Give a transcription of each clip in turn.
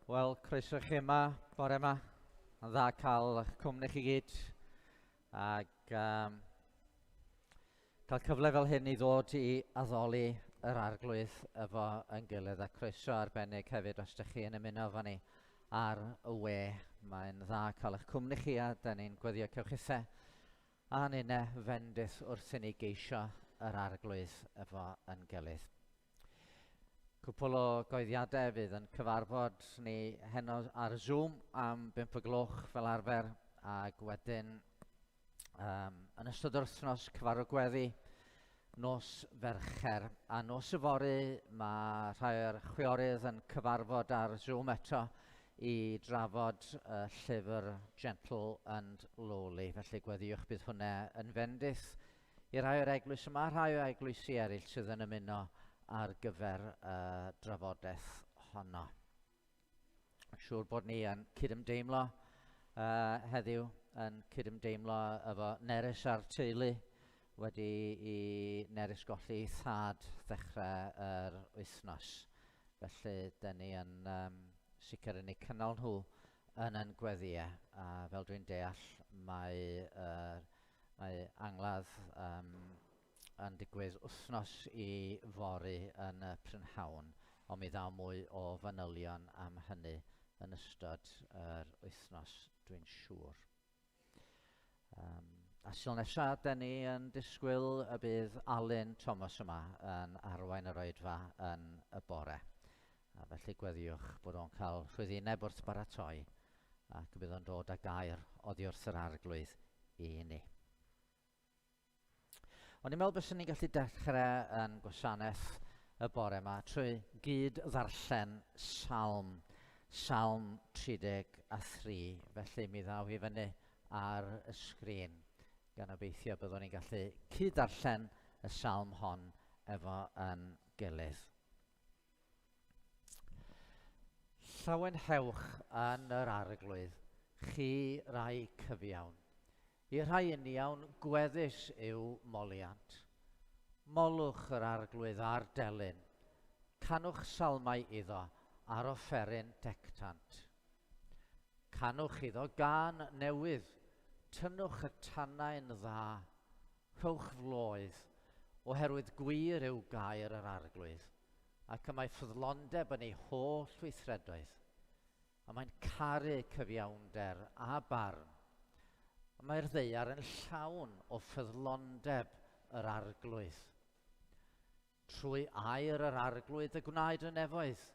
Wel, croeso chi yma bore yma. Mae'n dda cael eich cwmni chi gyd. Ac um, cael cyfle fel hyn i ddod i addoli yr arglwydd efo yn gilydd a croeso arbennig hefyd os ydych chi yn ymuno efo ni ar y we. Mae'n dda cael eich cwmni chi a da ni'n gweddio cewch chithe a ninne fendith wrth i ni geisio yr arglwydd efo yn gilydd. Cwpl o goeddiadau fydd yn cyfarfod ni heno ar Zoom am 5 o gloch fel arfer, ac wedyn um, yn ystod yr wythnos cyfarfod gweddi nos Fercher. A nos yfory mae rhai o'r chwiorydd yn cyfarfod ar Zoom eto i drafod y llyfr Gentle and Lowly. Felly gweddiwch bydd hwnna yn fendith I rai o'r eglwys yma, rhai o eglwysi eraill sydd yn ymuno ar gyfer y drafodaeth honno. Yn siŵr bod ni yn cydymdeimlo uh, heddiw, yn cydymdeimlo efo Nerys a'r teulu wedi i Nerys golli ei thad ddechrau yr wythnos. Felly, dyn ni yn um, sicr yn eu cynnal nhw yn yn gweddiau. A fel dwi'n deall, mae uh, Mae angladd um, yn digwydd wythnos i fory yn y prynhawn, ond mi ddaw mwy o fanylion am hynny yn ystod yr wythnos, dwi'n siŵr. Um, a sil nesaf, da ni yn disgwyl y bydd Alun Thomas yma yn arwain yr oedfa yn y bore. A felly gweddiwch bod o'n cael rhwyddineb wrth baratoi ac y bydd o'n dod â gair oddi wrth yr arglwydd i ni. O'n i'n meddwl byswn ni'n gallu dechrau yn gwasanaeth y bore yma trwy gyd ddarllen Salm, Salm 33. Felly mi ddaw hi fyny ar y sgrin, gan obeithio byddwn ni'n gallu cyd ddarllen y salm hon efo yn gilydd. Llawenhewch yn yr arglwydd, chi rai cyfiawn. I rhai uniawn gweddus yw moliant. Molwch yr arglwydd ar delyn, canwch salmau iddo ar offeryn dectant. Canwch iddo gân newydd, tynnwch y tannau'n dda, rhowch floedd, oherwydd gwir yw gair yr arglwydd, ac y mae ffyddlondeb yn ei holl weithredoedd. Y mae'n caru cyfiawnder a barn. Y mae'r ddaear yn llawn o ffyddlondeb yr arglwydd. Trwy air yr arglwydd y gwnaed y nefoedd,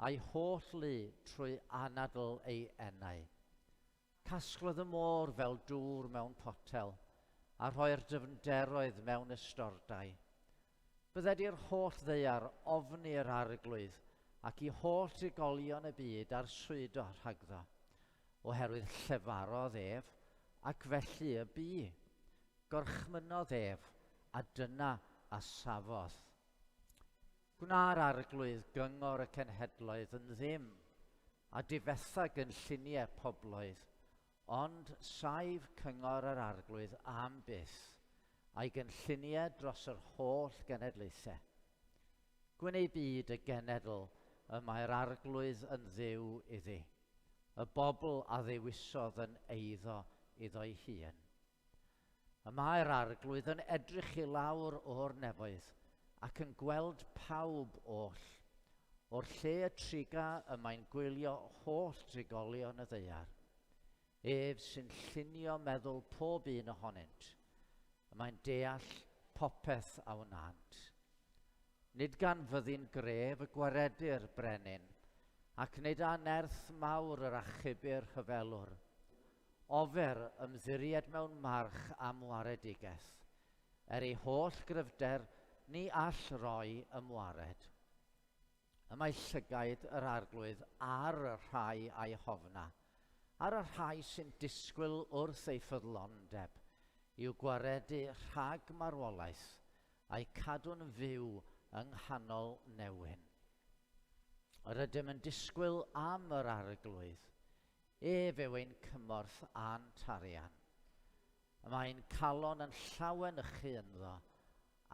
a'i holl lu trwy anadl ei enau. Casglodd y môr fel dŵr mewn potel, a rhoi'r dyfnderoedd mewn ystordai. Bydded i'r holl ddaear ofni'r arglwydd, ac i holl drigolion y byd arswydo rhagddo, oherwydd llefarodd ef, ac felly y bu. Gorchmynnodd ef, a dyna a safodd. Gwna'r arglwydd gyngor y cenhedloedd yn ddim, a difetha gynlluniau pobloedd, ond saif cyngor yr arglwydd am byth, a'i gynlluniau dros yr holl genedlaethau. Gwyn ei byd y genedl y mae'r arglwydd yn dduw iddi, y bobl a ddewisodd yn eiddo iddo'i hun. Y mae'r Arglwydd yn edrych i lawr o'r nefoedd ac yn gweld pawb oll. O'r lle y triga y mae'n gwylio holl drigolion y ddaear. Ef sy'n llunio meddwl pob un ohonynt. Y mae'n deall popeth a wnânt. Nid gan fyddin gref y gwaredir brenin, ac nid â nerth mawr yr achubir rhyfelwr. Ofer ymddiried mewn march am waredigaeth. Er ei holl gryfder, ni all roi ymwared. Y mae llygaid yr Arglwydd ar y rhai a'i hofna, ar y rhai sy'n disgwyl wrth ei ffyddlondeb, i'w gwaredu rhag marwolaeth, a'u cadw'n fyw yng nghanol newyn. Yr ydym yn disgwyl am yr Arglwydd, Ef yw ein cymorth a'n tarian. Y mae ein calon yn llawenychu ynddo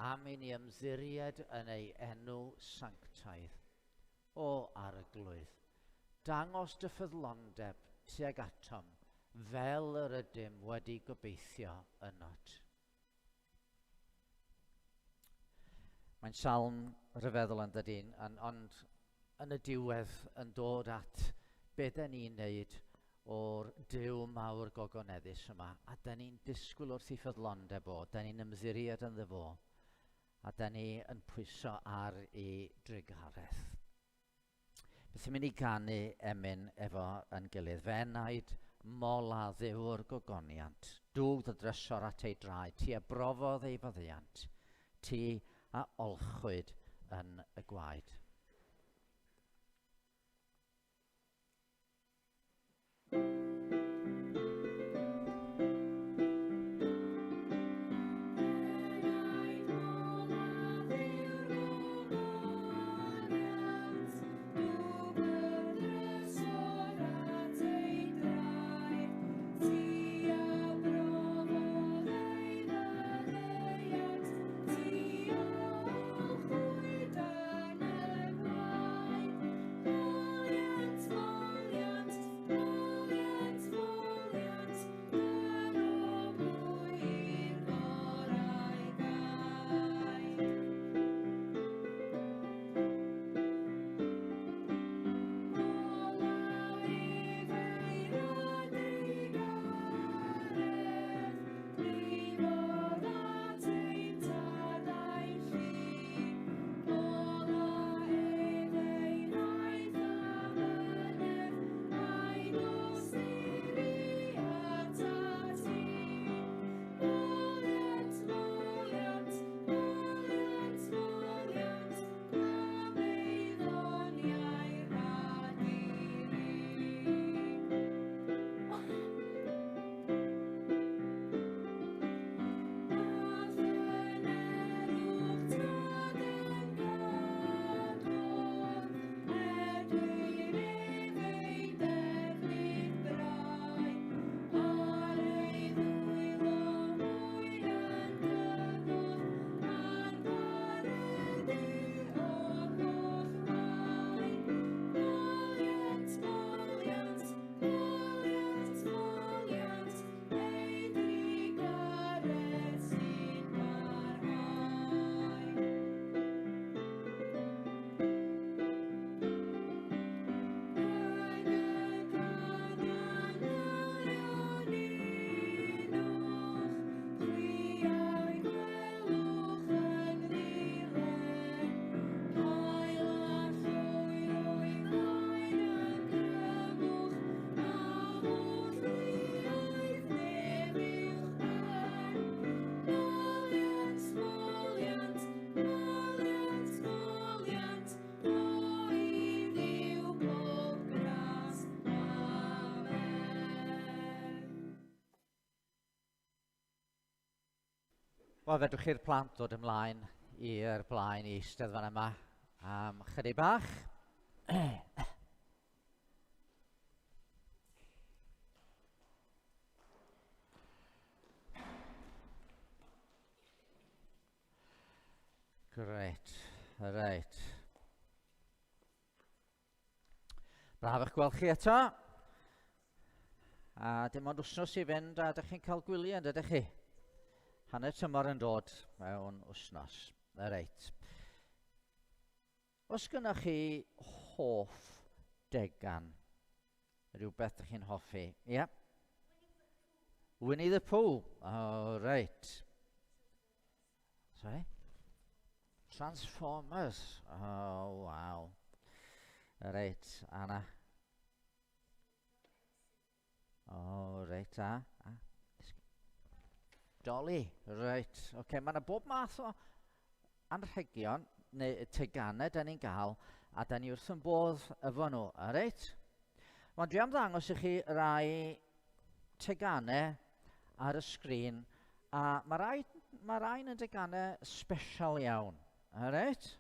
am i ni ymddiried yn ei enw sanctaidd. O Arglwydd! Dangos dy ffyddlondeb tuag atom fel yr ydym wedi gobeithio ynot. Mae'n salm rhyfeddol yn dydyn, ond yn y diwedd yn dod at be da ni'n neud o'r Duw mawr gogoneddus yma, a da ni'n disgwyl wrth i ffyddlondeb o, da ni'n ymddiried ynddo fo, a da ni yn pwyso ar ei drugaredd. Beth sy'n mynd i ganu emyn efo yn gilydd? Fe enaid mola Dduw'r gogoniant, dwg dy drysor at ei draed, ti a brofodd ei faddeuant, ti a olchwyd yn y gwaed. Wel, fedrwch chi'r plant ddod ymlaen i'r blaen i eistedd fan yma am chydig bach. Grêt, reit. Braf eich gweld chi eto. A dim ond wsnos i fynd a ydych chi'n cael gwyliau, yn dydych chi? Hanner tymor yn dod mewn wsnos. Reit. Os gynnwch chi hoff degan, rhywbeth ydych chi'n hoffi, ie? Yeah? Winnie the Pooh. Oh, reit. Sorry? Transformers. Oh, wow. Reit, Anna. Oh, reit, a. a. Dolly, reit. Oce, okay, mae yna bob math o anrhegion, neu teganau da ni'n gael, a da ni wrth yn bodd efo nhw, reit? Wel, dwi am ddangos i chi rai teganau ar y sgrin, a mae rai, mae rhain yn deganau special iawn, reit?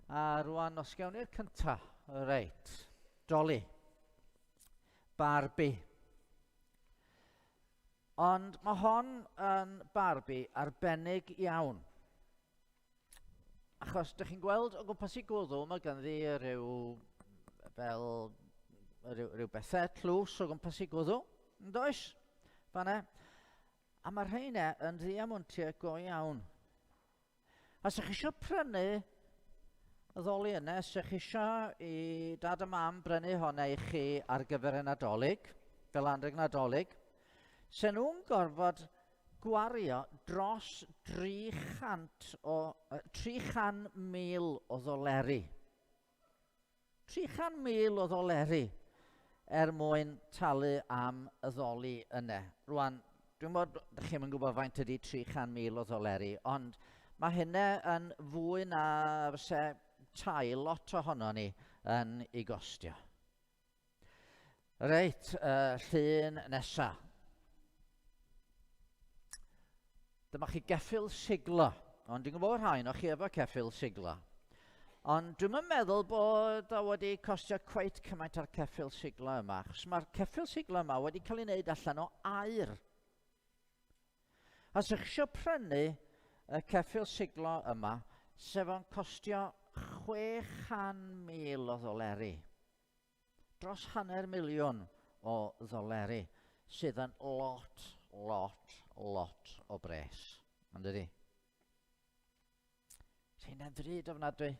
A rwan, os gawn ni'r cynta, reit, Dolly, Barbie. Ond mae hon yn Barbie arbennig iawn. Achos, dych chi'n gweld o gwmpas i gwddw, mae ganddi rhyw fel rhyw, rhyw bethau tlws o gwmpas i gwddw, yn does? Fanna. A mae rheina yn ddiamwntiau go iawn. A sa'ch chi eisiau prynu y ddoli yna, sa'ch chi eisiau i dad a mam brynu honna i chi ar gyfer y Nadolig, fel anrheg Nadolig, se nhw'n gorfod gwario dros 300 o, 300,000 o ddoleri. 300,000 o ddoleri er mwyn talu am y ddoli yna. Rwan, dwi'n bod, dych chi'm yn gwybod faint ydy 300,000 o ddoleri, ond mae hynna yn fwy na fyse tai lot ohono ni yn ei gostio. Reit, uh, llun nesa. Dyma chi geffyl siglo. Ond dwi'n gwybod rhai o chi efo ceffyl siglo. Ond dwi'n yn meddwl bod o wedi costio cweit cymaint ar ceffyl siglo yma, achos mae'r ceffyl siglo yma wedi cael ei wneud allan o aur. A os ych eisiau prynu y ceffyl siglo yma, sef o'n costio 600,000 o ddoleri. Dros hanner miliwn o ddoleri, sydd yn lot, lot, lot o bres. Ond ydy? Rheina'n ddrud ofnadwy.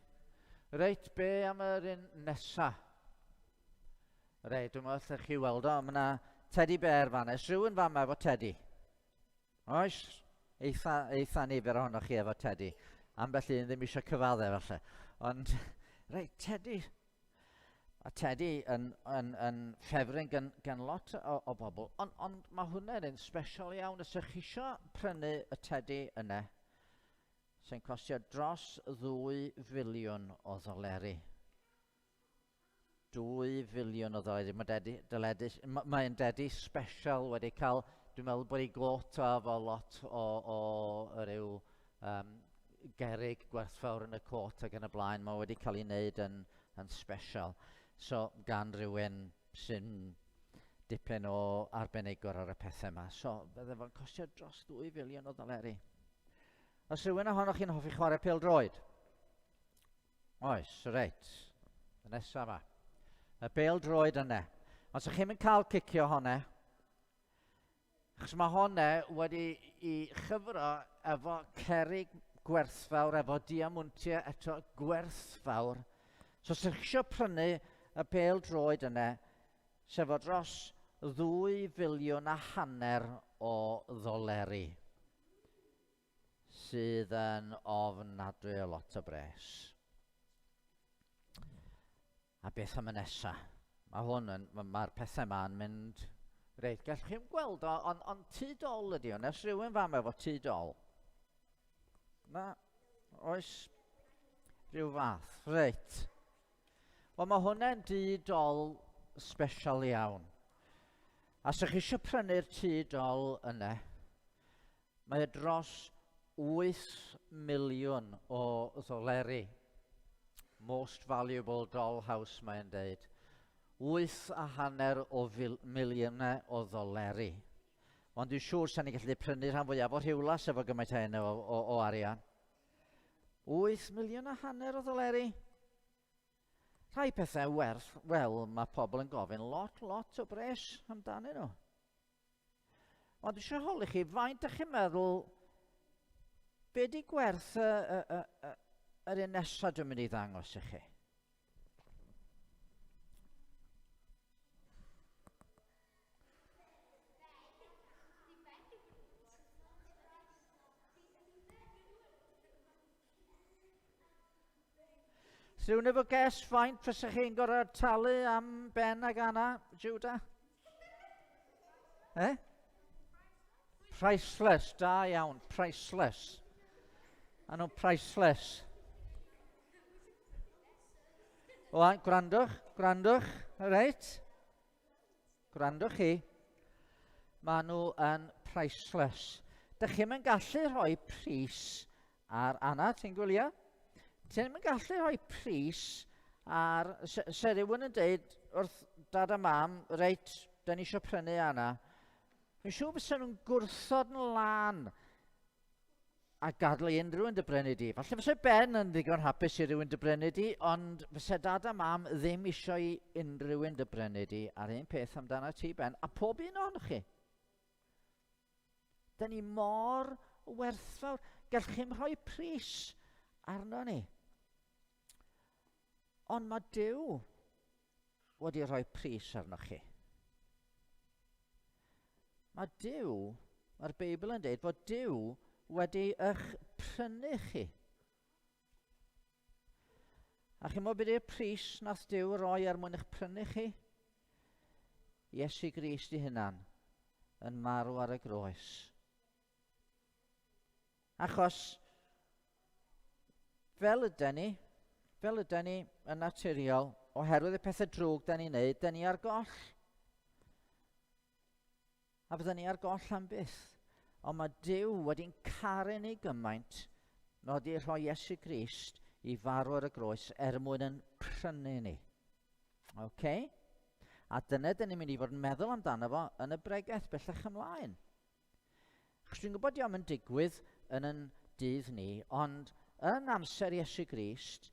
Reit, be am yr un nesa? Reit, dwi'n meddwl allech chi weld o, mae yna teddy bear fan Oes rhywun fama efo teddy? Oes? Eitha, eitha nifer ohonoch chi efo teddy. Ambell un ddim eisiau cyfadde falle. Ond, reit, teddy. Mae teddy yn, yn, yn ffefryn gan, gan lot o, o bobl, ond, ond mae hwnna'n un special iawn. Os ydych chi eisiau prynu y teddy yna, sy'n costio dros ddwy filiwn o ddoleri. 2 filiwn o ddoleri. Mae dedi, dyledus, mae'n dedi special wedi cael, dwi'n meddwl bod ei got o efo lot o, o ryw um, gerrig gwerthfawr yn y cot ac yn y blaen. Mae wedi cael ei wneud yn, yn special. So, gan rhywun sy'n dipyn o arbenigwr ar y pethau yma. So, bydde fo'n costio dros 2 filiwn o ddoleri. Os rhywun ohonoch chi'n hoffi chwarae pêl-droed? Oes, reit. Y nesaf yma. Y bêl-droed yna. Ond os chi'n mynd cael cicio hwnna, achos mae hwnna wedi i chyfro efo cerig gwerthfawr, efo diamwntiau eto gwerthfawr. So os ydych chi eisiau prynu y bêl droed yna, sef o dros ddwy filiwn a hanner o ddoleri, sydd yn ofnadwy o lot o bres. A beth am y nesa? Mae hwn yn, mae'r pethau yma'n mynd... Reit, gallwch chi'm gweld o, ond on tŷ dol ydy hwn. Ers rhywun fam efo tŷ dol? Na, oes rhyw fath. Reit. Wel, mae hwnna'n dŷ dol special iawn. A os ydych chi eisiau prynu'r tŷ dol yna, Mae e dros 8 miliwn o ddoleri. Most valuable dollhouse mae'n deud. 8 a hanner o fil, miliynau o ddoleri. Ond dwi'n siŵr sa'n ni'n gallu prynu rhan fwyaf o Rhiwlas efo gymaint o hynny o, o, o arian. 8 miliwn a hanner o ddoleri. Rhai pethau werth, wel, mae pobl yn gofyn lot, lot o bres amdanyn nhw. Ond eisiau holi chi, faint ydych chi'n meddwl, be di gwerth y, y, y, y, yr un nesaf dwi'n mynd i ddangos i chi? Rhywun efo ges faint fysa chi'n gorfod talu am Ben ag Anna, Judah? Eh? Priceless, da iawn, priceless. A nhw'n priceless. O, gwrandwch, gwrandwch, reit. Gwrandwch chi. Maen nhw yn priceless. Dych chi'm yn gallu rhoi pris ar Anna, ti'n gwylio? Ti ddim yn gallu rhoi pris ar... Se, se rhywun yn deud wrth dad a mam, reit, da ni eisiau prynu Anna, fi'n siŵr fysa nhw'n gwrthod yn lân. a gadael i unrhyw un dy brynu di. Falle fyse Ben yn ddigon hapus i rywun dy brynu di, ond fyse dad a mam ddim eisiau i unrhyw un dy brynu di. A'r un peth amdano ti, Ben, a pob un ohonoch chi. Da ni mor werthfawr. Gallwch chi'm rhoi pris arno ni. Ond mae Duw wedi rhoi pris arnoch chi. Mae Duw, mae'r Beibl yn dweud bod Duw wedi eich prynu chi. A chi'n meddwl beth yw'r pris nath Duw roi er mwyn eich prynu chi? Iesu Grist i hunan yn marw ar y groes. Achos fel ydy ni, fel ydy ni yn naturiol, oherwydd y pethau drwg da ni'n neud, da ni ar goll. A fydden ni ar goll am byth. Ond mae Duw wedi'n caru ni gymaint, mae wedi rhoi Iesu Grist i farw ar y groes er mwyn yn prynu ni. OK? A dyna dyn ni'n mynd i fod yn meddwl amdano fo yn y bregeth bellach ymlaen. Achos dwi'n gwybod diolch yn digwydd yn yn dydd ni, ond yn amser Iesu Grist,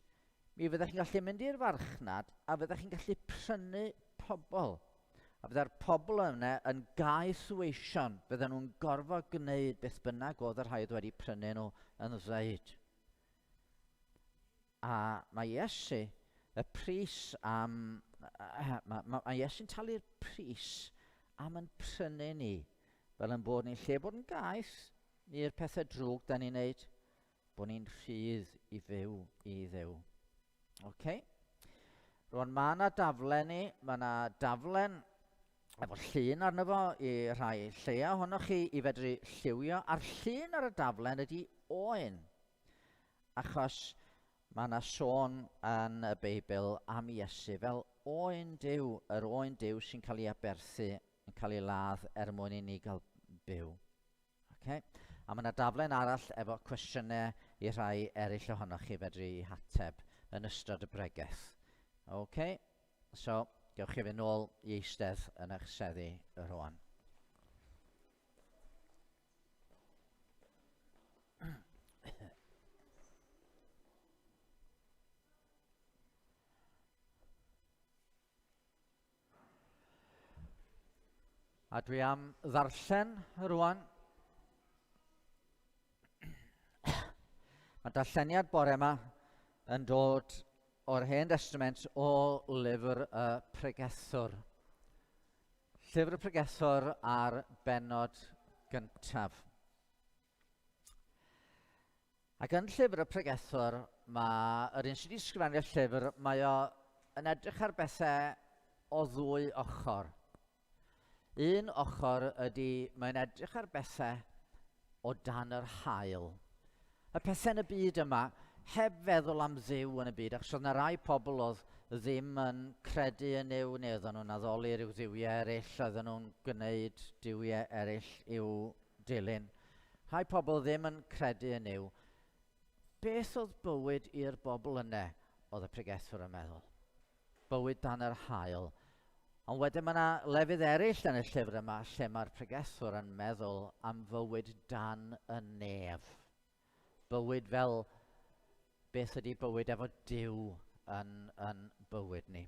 mi fyddech chi'n gallu mynd i'r farchnad a fyddech chi'n gallu prynu pobl. A fydde'r pobl yna yn gaethweision, fydden nhw'n gorfod gwneud beth bynnag oedd y rhai oedd wedi prynu nhw yn ddeud. A mae Iesu, y pris am... Mae, mae, mae Iesu'n talu'r pris am yn prynu ni, fel yn bod ni'n lle bod yn gaeth i'r pethau drwg da ni'n neud, bod ni'n rhydd i fyw i Dduw. OK? Rwan, mae yna daflen ni, mae yna daflen efo llun arno fo i rhai lleia ohonoch chi i fedru lliwio, a'r llun ar y daflen ydy oen. Achos mae yna sôn yn y Beibl am Iesu fel oen Duw, yr oen Duw sy'n cael ei aberthu, yn cael ei ladd er mwyn i ni gael byw. Okay? A mae yna daflen arall efo cwestiynau i rhai eraill ohonoch chi fedru i hateb yn ystod y bregeth. OK, so gewch chi fynd nôl i eistedd yn eich seddi rwan. A dwi am ddarllen rwan. Mae darlleniad bore yma yn dod o'r Hen Testament o lyfr y Pregethwr. Llyfr y Pregethwr ar benod gyntaf. Ac yn llyfr y pregethwr, mae yr un sydd wedi sgrifennu'r llyfr, mae o yn edrych ar bethau o ddwy ochr. Un ochr ydy, mae'n edrych ar bethau o dan yr haul. Y pethau yn y byd yma, heb feddwl am Dduw yn y byd, achos oedd yna rai pobl oedd ddim yn credu yn Nuw, neu oedden nhw'n addoli rhyw dduwiau eraill, oedden nhw'n gwneud duwiau eraill i'w dilyn. Rhai pobl ddim yn credu yn Nuw. Beth oedd bywyd i'r bobl yna, oedd y pregethwr yn meddwl? Bywyd dan yr haul. Ond wedyn mae yna lefydd eraill yn y llyfr yma lle mae'r pregethwr yn meddwl am fywyd dan y nef. Bywyd fel beth ydy bywyd efo Duw yn, yn bywyd ni.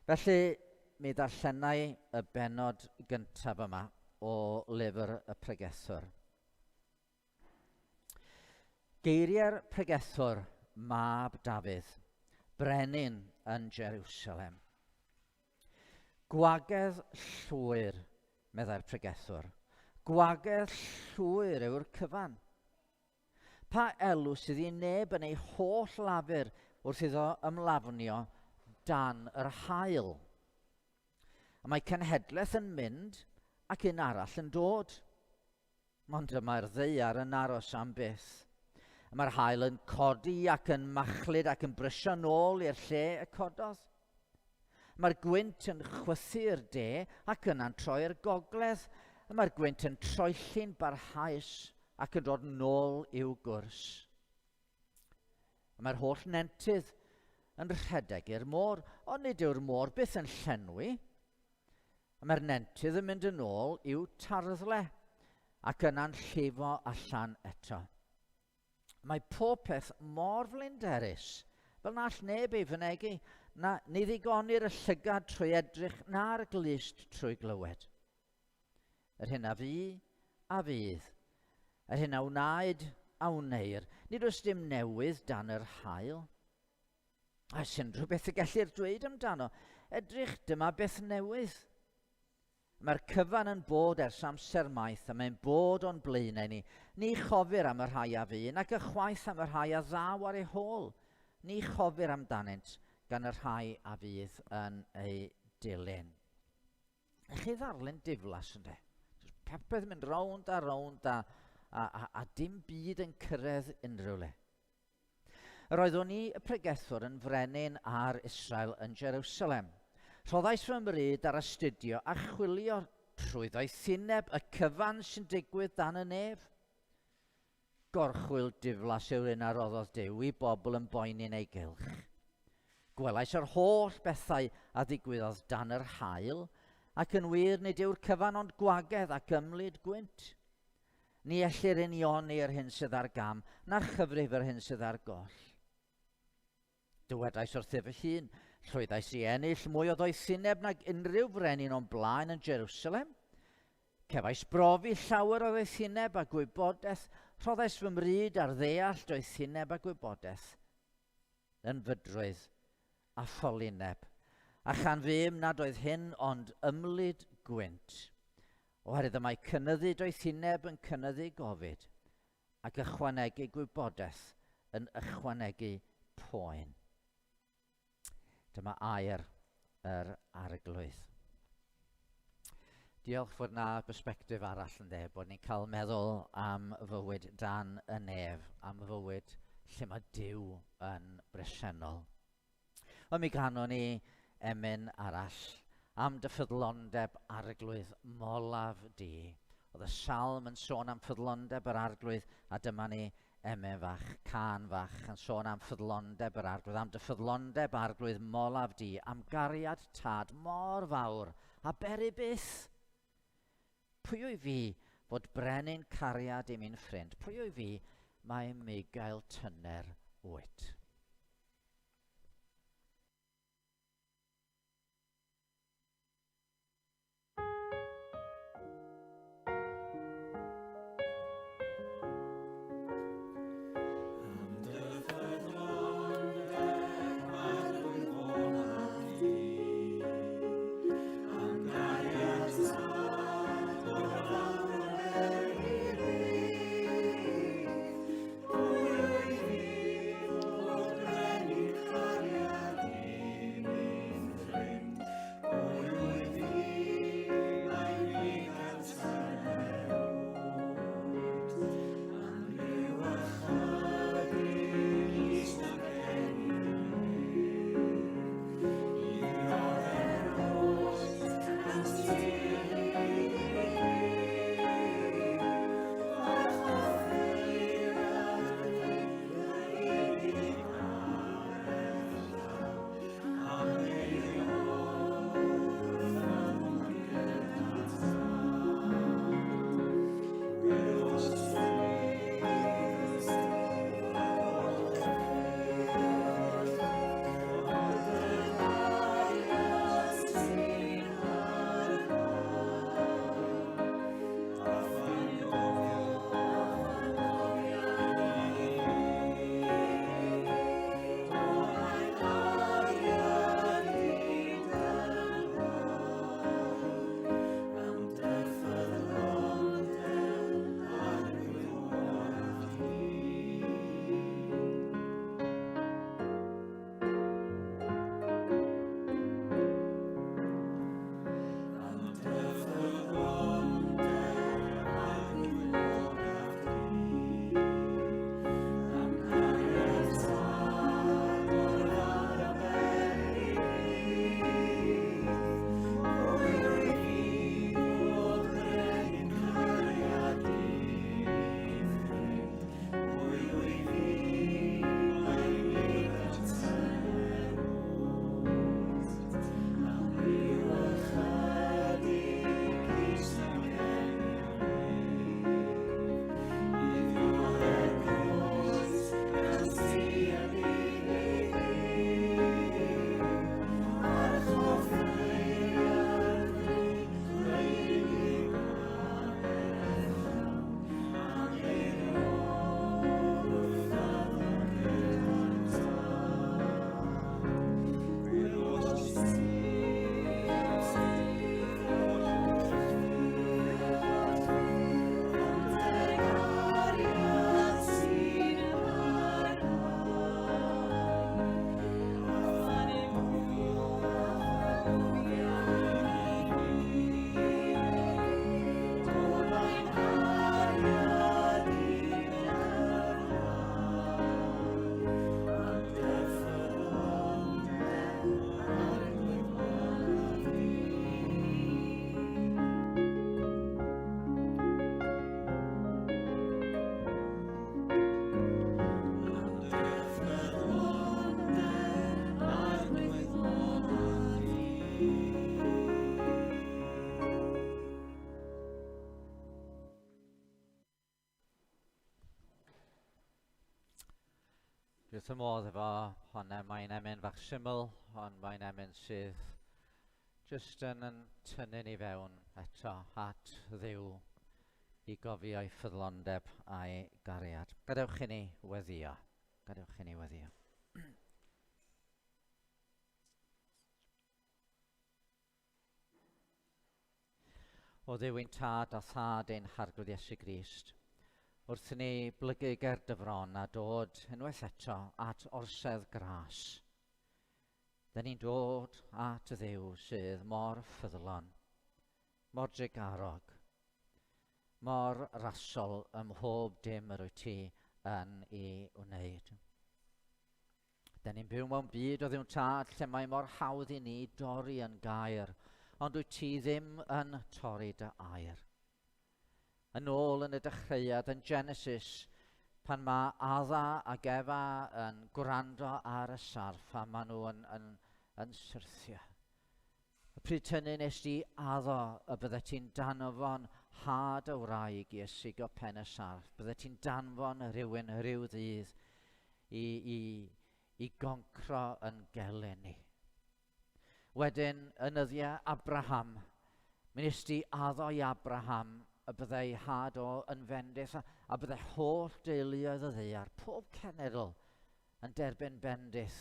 Felly, mi ddarllenai y bennod gyntaf yma o lyfr y pregethwr. Geiriau'r pregethwr, mab Dafydd, brenin yn Jerusalem. Gwagedd llwyr, meddai'r pregethwr. Gwagedd llwyr yw'r cyfan. Pa elw sydd i neb yn ei holl lafur wrth iddo ymlafnio dan yr haul? A mae cenhedlaeth yn mynd ac un arall yn dod. Ond y mae'r ddaear yn aros am byth. Y mae'r haul yn codi ac yn machlud ac yn brysio nôl i'r lle y cododd. Mae'r gwynt yn chwythu'r de ac yna'n troi'r gogledd. Y mae'r gwynt yn troelli'n barhaus ac yn dod nôl i'w gwrs. Y mae'r holl nentydd yn rhedeg i'r môr, ond nid yw'r môr byth yn llenwi. Y mae'r nentydd yn mynd yn ôl i'w tarddle ac yna'n llifo allan eto. Mae pob peth mor flinderus, fel na all neb ei fynegi, na ni ddigonir y llygad trwy edrych na'r glust trwy glywed. Yr hyn a fu, a fydd. Yr hyn a wnaed, a wneir. Nid oes dim newydd dan yr haul. Oes unrhyw beth y gellir dweud amdano? Edrych, dyma beth newydd. Mae'r cyfan yn bod ers amser maith a mae'n bod o'n blaenau ni. Ni chofir am y rhai a fu, nac ychwaith am y rhai a ddaw ar eu hôl. Ni chofir amdanynt gan y rhai a fydd yn eu dilyn. I chi ddarllen diflas, ynddo? Popeth yn mynd rownd a rownd a, a, a, a dim byd yn cyrraedd unrhyw le. Yr oeddwn i, y pregethwr, yn frenin ar Israel yn Jerusalem. Rhoddais fy mryd ar astudio a chwilio trwy ddoethineb y cyfan sy'n digwydd dan y nef. Gorchwyl diflas yw'r un a roddodd Duw i bobl yn boeni'n ei gylch. Gwelais yr holl bethau a ddigwyddodd dan yr haul, ac yn wir nid yw'r cyfan ond gwagedd ac ymlid gwynt. Ni ellir unioni yr hyn sydd ar gam, na chyfrif yr hyn sydd ar goll. Dywedais wrthyf fy hun, llwyddais i ennill mwy o ddoethineb nag unrhyw frenin o'm blaen yn Jerusalem. Cefais brofi llawer o ddoethineb a gwybodaeth, rhoddais fy mryd ar ddeall doethineb a gwybodaeth, yn fydrwydd a ffolineb, a chanfûm nad oedd hyn ond ymlid gwynt, oherwydd y mae cynyddu doethineb yn cynyddu gofid, ac ychwanegu gwybodaeth yn ychwanegu poen. Dyma air yr arglwydd. Diolch fod na bersbectif arall yn de, bod ni'n cael meddwl am fywyd dan y nef, am fywyd lle mae Duw yn bresennol. Wel, mi ganon ni emyn arall am dy ffyddlondeb arglwydd molaf di. Oedd y salm yn sôn am ffyddlondeb yr arglwydd, a dyma ni emyn fach, cân fach, yn sôn am ffyddlondeb yr arglwydd, am dy ffyddlondeb arglwydd molaf di, am gariad tad mor fawr a bery byth. Pwy wyf fi fod brenin cariad i mi'n ffrind? Pwy wyf fi mae Migael tyner wyt? Dwi wrth y modd efo honna. Mae'n emyn fach syml, ond mae'n emyn sydd jyst yn tynnu ni fewn eto at Dduw i gofio ei ffyddlondeb a'i gariad. Gadewch i ni weddio. Gadewch i ni weddio. O Dduw ein Tad a Thad ein Harglwydd Iesu Grist, wrth i ni blygu ger dy fron a dod unwaith eto at orsedd gras, dyn ni'n dod at y Dduw sydd mor ffyddlon, mor drugarog, mor rasol ym mhob dim yr wyt ti yn ei wneud. Da ni'n byw mewn byd o Dduw Tad lle mae mor hawdd i ni dorri yn gair, ond wyt ti ddim yn torri dy air. Yn ôl yn y dechreuad yn Genesis, pan mae Adda ac Efa yn gwrando ar y sarff a maen nhw yn syrthio. Y pryd hynny nes di addo y byddet ti'n danfon had y wraig i ysigo pen y sarff. Byddet ti'n danfon rhywun rhyw ddydd i goncro yn gelyn ni. Wedyn, yn nyddiau Abraham, mi nes di addo i Abraham y byddai had o yn fendith a byddai holl deuluoedd y ddaear, pob cenedl, yn derbyn bendith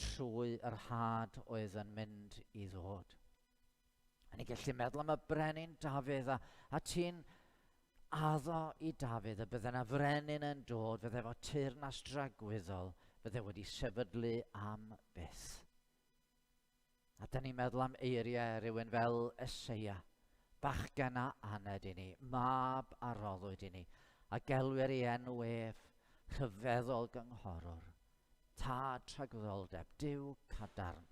trwy yr had oedd yn mynd i ddod. A ni'n gallu meddwl am y brenin Dafydd a ti'n addo i Dafydd y bydde yna frenin yn dod, fydde efo teyrnas dragwyddol, fydde wedi sefydlu am byth. A da ni'n meddwl am eiriau rhywun fel Eseia, bachgen a aned i ni, mab a roddwyd i ni, a gelwir ei enw ef, rhyfeddol gynghorwr, tad tragwyddoldeb, Duw cadarn,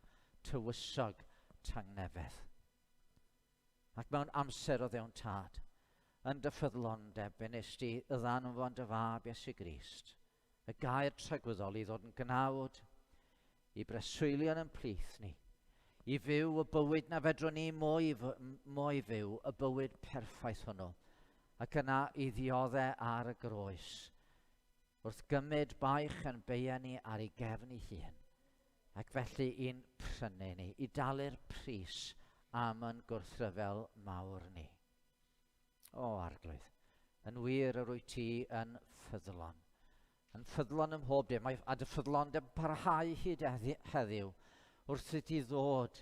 tywysog tangnefedd. Ac mewn amser o ddewn tad, yn dy ffyddlondeb fe nes di ddanfon dy fab Iesu Grist, y gair tragwyddol i ddod yn gnawd, i breswylio yn plith ni, i fyw y bywyd na fedrwn ni mwy fyw, y bywyd perffaith hwnnw, ac yna i ddioddau ar y groes, wrth gymryd baich yn beia ni ar ei gefn ei hun, ac felly i'n prynu ni, i dalu'r pris am yn gwrthryfel mawr ni. O, Arglwydd, yn wir yr wyt ti yn ffyddlon. Yn ffyddlon ym mhob dim, a dy ffyddlondeb parhau hyd heddiw wrth i ti ddod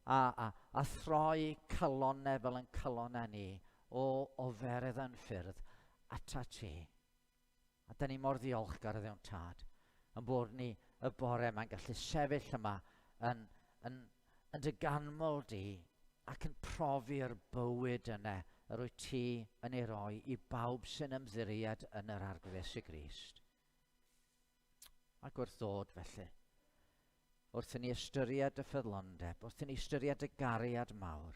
a throi calonnau fel yn calonnau ni o oferedd yn ffyrdd ata ti. A da ni mor ddiolchgar o ddewn Tad, yn bod ni y bore yma'n gallu sefyll yma yn dy ganmol di ac yn profi'r bywyd yna yr wyt ti yn ei roi i bawb sy'n ymddiried yn yr Arglwydd Iesu Grist. Ac wrth ddod felly, wrth i ni ystyried y ffyddlondeb, wrth i ni ystyried y gariad mawr,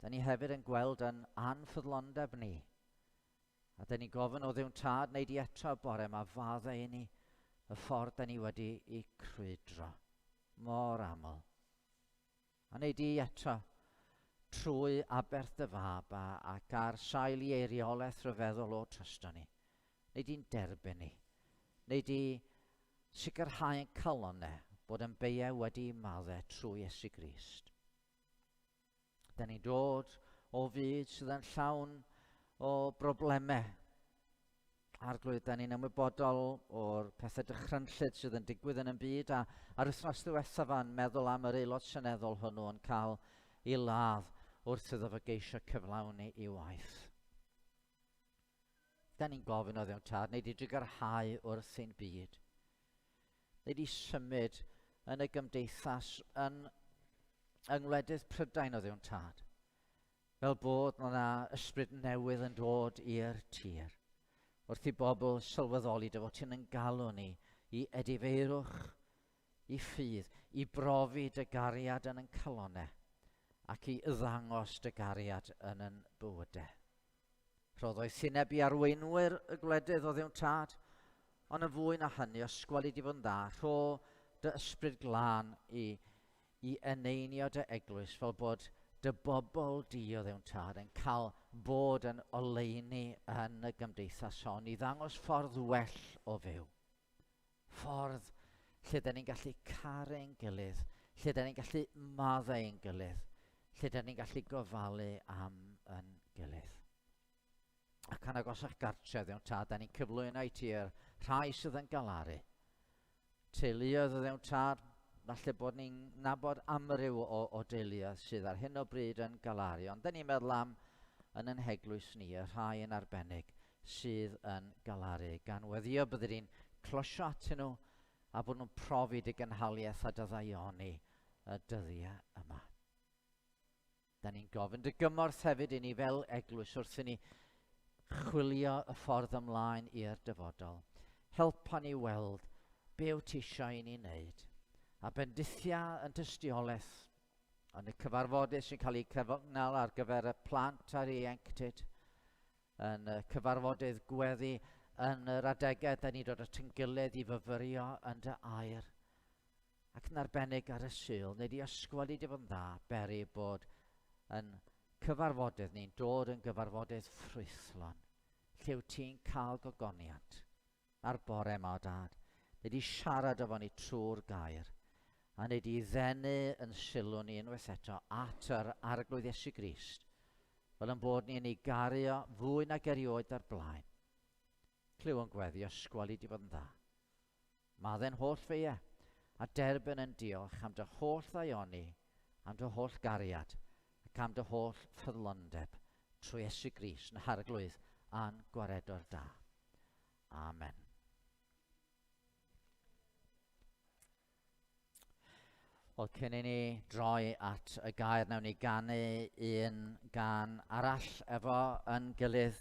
da ni hefyd yn gweld yn anffyddlondeb ni. A da ni'n gofyn o Dduw'n Tad wneud i eto y bore yma faddau i ni y ffordd da ni wedi i crwydro mor aml. A wneud i eto trwy aberth dy fab ac ar sail i eiriolaeth rhyfeddol o trysto ni. Wneud i'n derbyn ni. Wneud i sicrhau yn calonnau bod yn beiau wedi maddau trwy Iesu Grist. Da ni'n dod o fyd sydd yn llawn o broblemau. Arglwydd, da ni'n ymwybodol o'r pethau dychrynllyd sydd yn digwydd yn y byd, a ar wythnos ddiwethaf yn meddwl am yr aelod seneddol hwnnw yn cael ei ladd wrth iddo fo geisio cyflawni ei waith. Da ni'n gofyn o Dduw Tad, neu di drugarhau wrth ein byd. Neu di symud yn y gymdeithas yng ngwledydd Prydain o Dduw'n Tad, fel bod yna ysbryd newydd yn dod i'r tir, wrth i bobl sylweddoli dy fod ti'n yn galw ni i edifeirwch, i ffydd, i brofi dy gariad yn yn calonnau, ac i ddangos dy gariad yn yn bywydau. Rhoddoedd doethineb i arweinwyr y gwledydd o Dduw'n Tad, ond yn fwy na hynny, os gweli di fod yn dda, rho dy ysbryd glân i eneinio dy eglwys fel bod dy bobl di o Dduw'n Tad yn cael bod yn oleuni yn y gymdeithas hon i ddangos ffordd well o fyw. Ffordd lle da ni'n gallu caru ein gilydd, lle da ni'n gallu maddau ein gilydd, lle da ni'n gallu gofalu am yn gilydd. Ac yn agosach gartref, ddewn tad, da ni'n cyflwyno i ti'r rhai sydd yn galaru. Teuluoedd o ddewn tad, falle bod ni'n nabod amryw o, o deuluoedd sydd ar hyn o bryd yn galaru, ond da ni'n meddwl am yn yn heglwys ni, y rhai yn arbennig sydd yn galaru, gan weddio bydde di'n closio atyn nhw a bod nhw'n profi dy gynhaliaeth a dy ddaioni y dyddiau yma. Da ni'n gofyn dy gymorth hefyd i ni fel eglwys wrth i ni chwilio y ffordd ymlaen i'r dyfodol. Helpa ni weld be wyt ti eisiau i ni wneud. A bendithia yn tystiolaeth yn y cyfarfodydd sy'n cael eu cyfnal ar gyfer y plant a'r ieuenctid, yn y cyfarfodydd gweddi, yn yr adegau da ni'n dod at yn gilydd i fyfyrio yn dy air. Ac yn arbennig ar y Sul, neu di ysgweli di fod yn dda, beri bod yn cyfarfodydd ni'n dod yn gyfarfodydd ffrwythlon, lle wyt ti'n cael gogoniant ar bore yma o dad. Neu di siarad efo ni trwy'r gair, a neu di ddenu yn sylw ni unwaith eto at yr Arglwydd Iesu Grist, fel yn bod ni yn ei gario fwy nag erioed ar blaen. Clyw yn gweddi, ysgweli di fod yn dda. Maddau'n holl feie, a derbyn yn diolch am dy holl ddaioni, am dy holl gariad, ac am dy holl ffyddlondeb, trwy Iesu Grist, yn Harglwydd a'n Gwaredwr da. Amen. Wel, cyn i ni droi at y gair, nawn ni ganu un gan arall efo yn gilydd.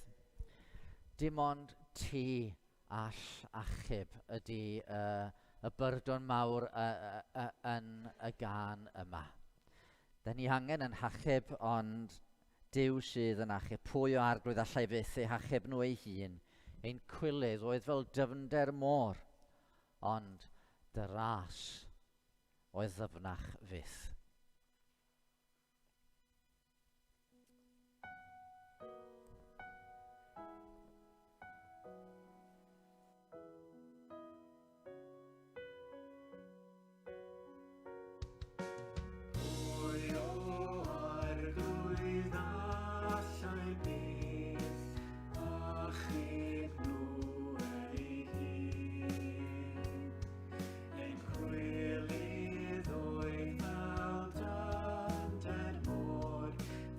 Dim ond ti all achub ydy y, y byrdwn mawr y, y, y, yn y gan yma. Da ni angen yn hachub, ond Duw sydd yn achub. Pwy o arglwydd allai fyth ei hachub nhw ei hun? Ein cwilydd oedd fel dyfnder môr, ond dy ras oedd ddyfnach fyth. Pwy o arglwydd allai byth achub nhw ei hun? Ein chwilydd oedd fel dyfnder môr,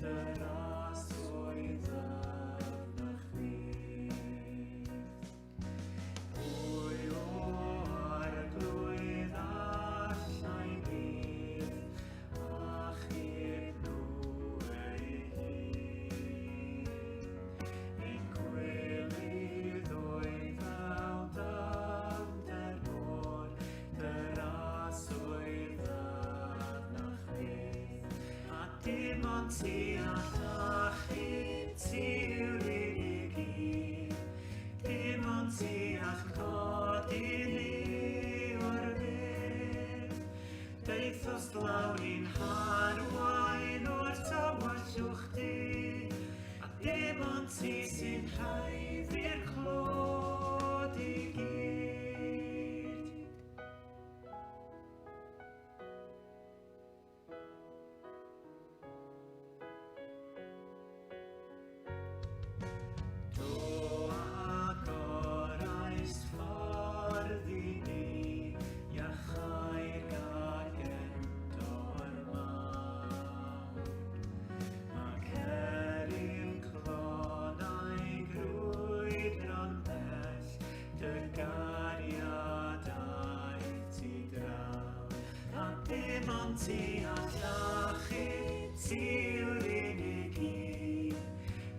dy ras oedd ddyfnach fyth. Pwy o arglwydd allai byth achub nhw ei hun? Ein gwilydd oedd fel dyfnder môr, dy ras oedd ddyfnach fyth. A dim ond ti all achub, ti yw'r unig un. Dim ond ti all codi ni o'r bedd. Daethost lawr i'n harwain o'r tywyllwch du, a dim ond ti sy'n haeddu'r clod i gyd. Do agoraist ffordd i ni, iachau'r gagendor mawr. Ac er i'w clonau grwydro'n bell, dy gariad aeth ti draw. A dim ond ti all achub, ti yw'r unig un.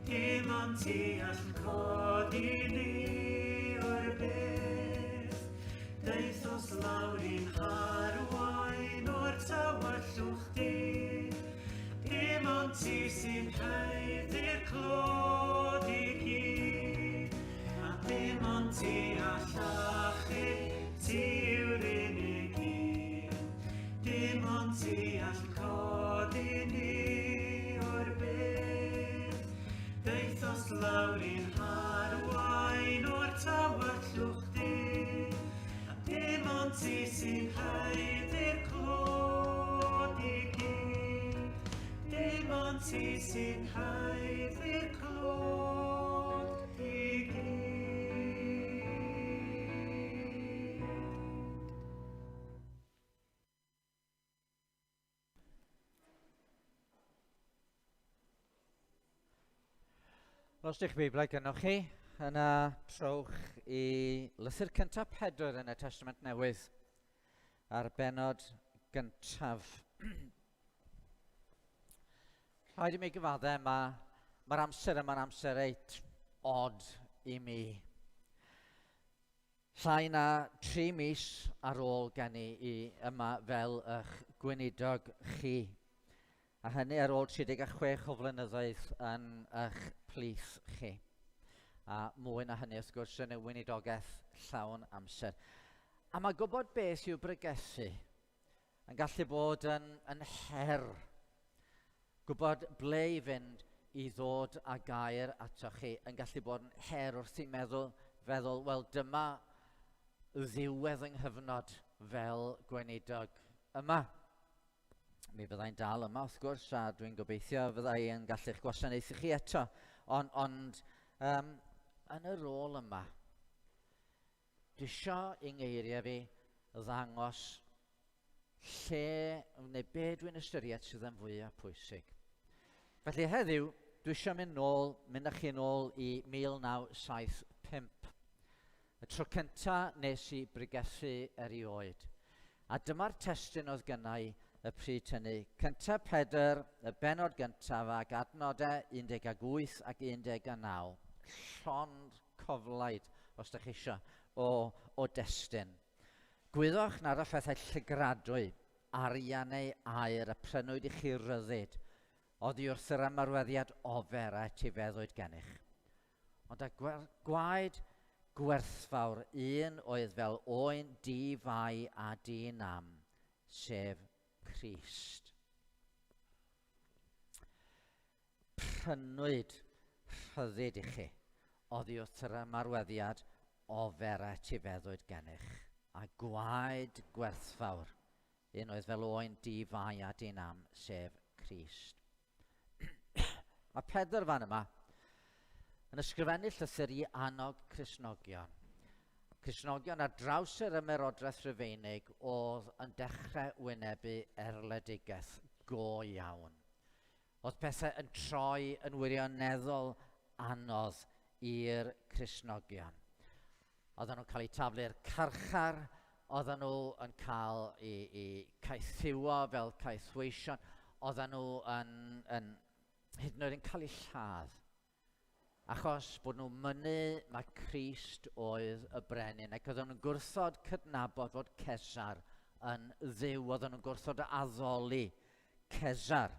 Dim ond ti all codi ni o'r bedd. Daethost lawr i'n harwain o'r tywyllwch du. Dim ond ti sy'n haeddu'r clod i gyd. A dim ond ti all achub, ti yw'r unig un. Dim ond ti all codi ni o'r bedd. Daethost lawr i'n harwain o'r tywyllwch du. A dim Ti sy'n haeddu'r clod i gyd. Os ydych Beiblau gynnwch chi, yna trowch i lythyr cyntaf Pedr yn y Testament Newydd, a'r benod gyntaf. Rhaid i mi gyfadde, mae'r ma amser yma'n amser reit od i mi. Llai na 3 mis ar ôl geni i yma fel eich gweinidog chi, a hynny ar ôl 36 o flynyddoedd yn eich plith chi. A mwy na hynny, wrth gwrs, yn y weinidogaeth llawn amser. A mae gwybod beth yw bregethu yn gallu bod yn, yn her. Gwybod ble i fynd i ddod â gair atoch chi yn gallu bod yn her wrth i meddwl, feddwl, wel dyma ddiwedd yng nghyfnod fel gweinidog yma. Mi fyddai'n dal yma wrth gwrs a dwi'n gobeithio fyddai yn gallu'ch gwasanaethu chi eto. Ond, ond um, yn y rôl yma, dwi isio i ngeiriau fi ddangos lle neu be dwi'n ystyried sydd yn fwyaf pwysig. Felly heddiw, dwi eisiau mynd nôl, mynd â chi nôl i 1975. Y tro cynta nes i bregethu erioed. A dyma'r testun oedd gynnau y pryd hynny. Cyntaf Pedr, y benod gyntaf ac adnodau 18 ac 19. Llond coflaid, os da chi eisiau, o, o destun. Gwyddoch nad y phethau llygradwy, arian neu aur y prynwyd i chi ryddid, oddi wrth yr ymarweddiad ofer a etifeddwyd gennych. Ond â gwaed gwerthfawr un oedd fel oen di-fai a di-nam, sef Crist. Prynwyd rhyddid i chi oddi wrth yr ymarweddiad ofer a etifeddwyd gennych, a gwaed gwerthfawr, un oedd fel oen di-fai a di-nam, sef Crist. Mae Pedr fan yma yn ysgrifennu llythyr i annog Cristnogion. Cristnogion ar draws yr ymerodraeth Rufeinig oedd yn dechrau wynebu erledigaeth go iawn. Oedd pethau yn troi yn wirioneddol anodd i'r Cristnogion. Oedden nhw'n cael eu taflu i'r carchar, oedden nhw yn cael eu, eu caethiwo fel caethweision, oedden nhw yn, yn, hyd yn oed yn cael eu lladd. Achos bod nhw'n mynnu mae Crist oedd y brenin, ac oedden nhw'n gwrthod cydnabod fod Cesar yn dduw, oedden nhw'n gwrthod addoli Cesar.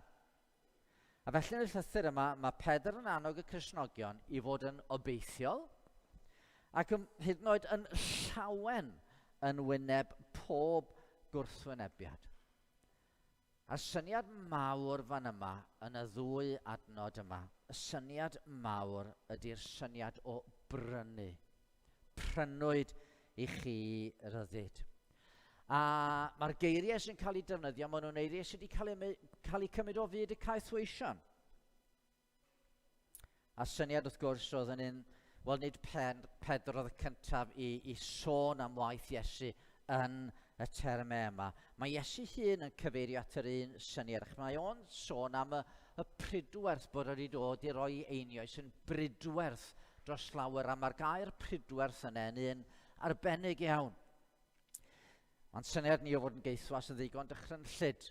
A felly yn y llythyr yma, mae Pedr yn annog y Cristnogion i fod yn obeithiol ac yn, hyd yn oed yn llawen yn wyneb pob gwrthwynebiad. A'r syniad mawr fan yma, yn y ddwy adnod yma, y syniad mawr ydy'r syniad o brynu. Prynwyd i chi ryddid. A mae'r geiriau sy'n cael eu defnyddio, maen nhw'n eiriau sydd wedi cael eu, cael eu cymryd o fyd y caethweision. A syniad wrth gwrs oedd yn un, wel nid pen, Pedr oedd y cyntaf i, i sôn am waith Iesu yn y termau yma. Mae Iesu hun yn cyfeirio at yr un syniad, ac mae o'n sôn am y, y pridwerth bod wedi dod i roi einioes yn bridwerth dros lawer, a mae'r gair pridwerth yna yn un arbennig iawn. Mae'n syniad ni o fod yn geithwas yn ddigon dychrynllyd.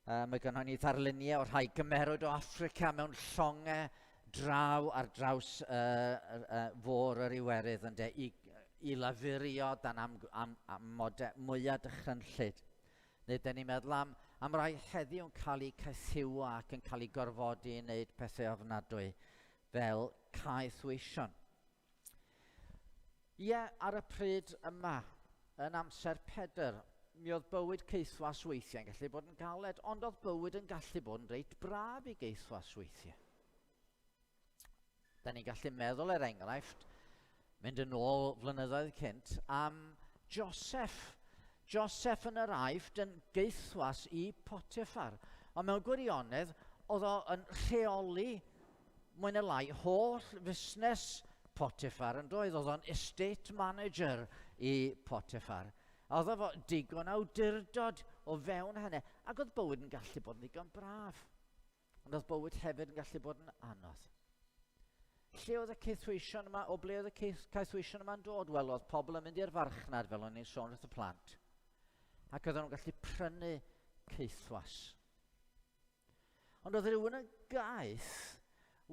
Mae gynnon ni ddarluniau o'r rhai gymerwyd o Affrica mewn llongau draw ar draws uh, uh, fôr yr Iwerydd ynde, i, i lafurio dan am, am, amodau mwyaf dychrynllyd. Neu dyn ni'n meddwl am, am rai heddiw yn cael eu caethiwo ac yn cael eu gorfodi i wneud pethau ofnadwy fel caethweision. Ie, ar y pryd yma, yn amser Pedr, mi oedd bywyd caethwas weithiau yn gallu bod yn galed, ond oedd bywyd yn gallu bod yn reit braf i gaethwas weithiau. Da ni'n gallu meddwl, er enghraifft, mynd yn ôl flynyddoedd cynt, am Joseph. Joseph yn yr Aifft yn gaethwas i Potiphar. Ond mewn gwirionedd, oedd o yn rheoli mwy neu lai holl fusnes Potiphar yn doedd, oedd o'n estate manager i Potiphar. A oedd efo digon awdurdod o fewn hynny, ac oedd bywyd yn gallu bod yn ddigon braf. Ond oedd bywyd hefyd yn gallu bod yn anodd. Lle oedd y caethweision yma, o ble oedd y caethweision yma'n dod? Wel, oedd pobl yn mynd i'r farchnad, fel o'n i'n sôn wrth y plant. Ac oedden nhw'n gallu prynu caethwas. Ond oedd rhywun yn gaeth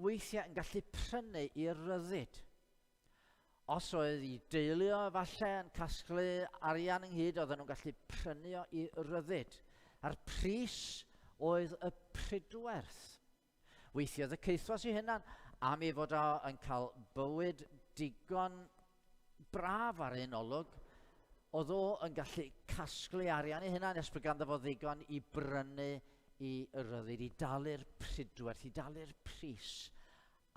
weithiau yn gallu prynu i ryddid. Os oedd i deulu o efallai yn casglu arian ynghyd, oedden nhw'n gallu prynu o i ryddid. A'r pris oedd y pridwerth. Weithiodd y caethwas ei hunan am ei fod o yn cael bywyd digon braf ar un olwg, oedd o yn gallu casglu arian ei hunan nes bod ganddo fo ddigon i brynu i ryddid, i dalu'r pridwerth, i dalu'r pris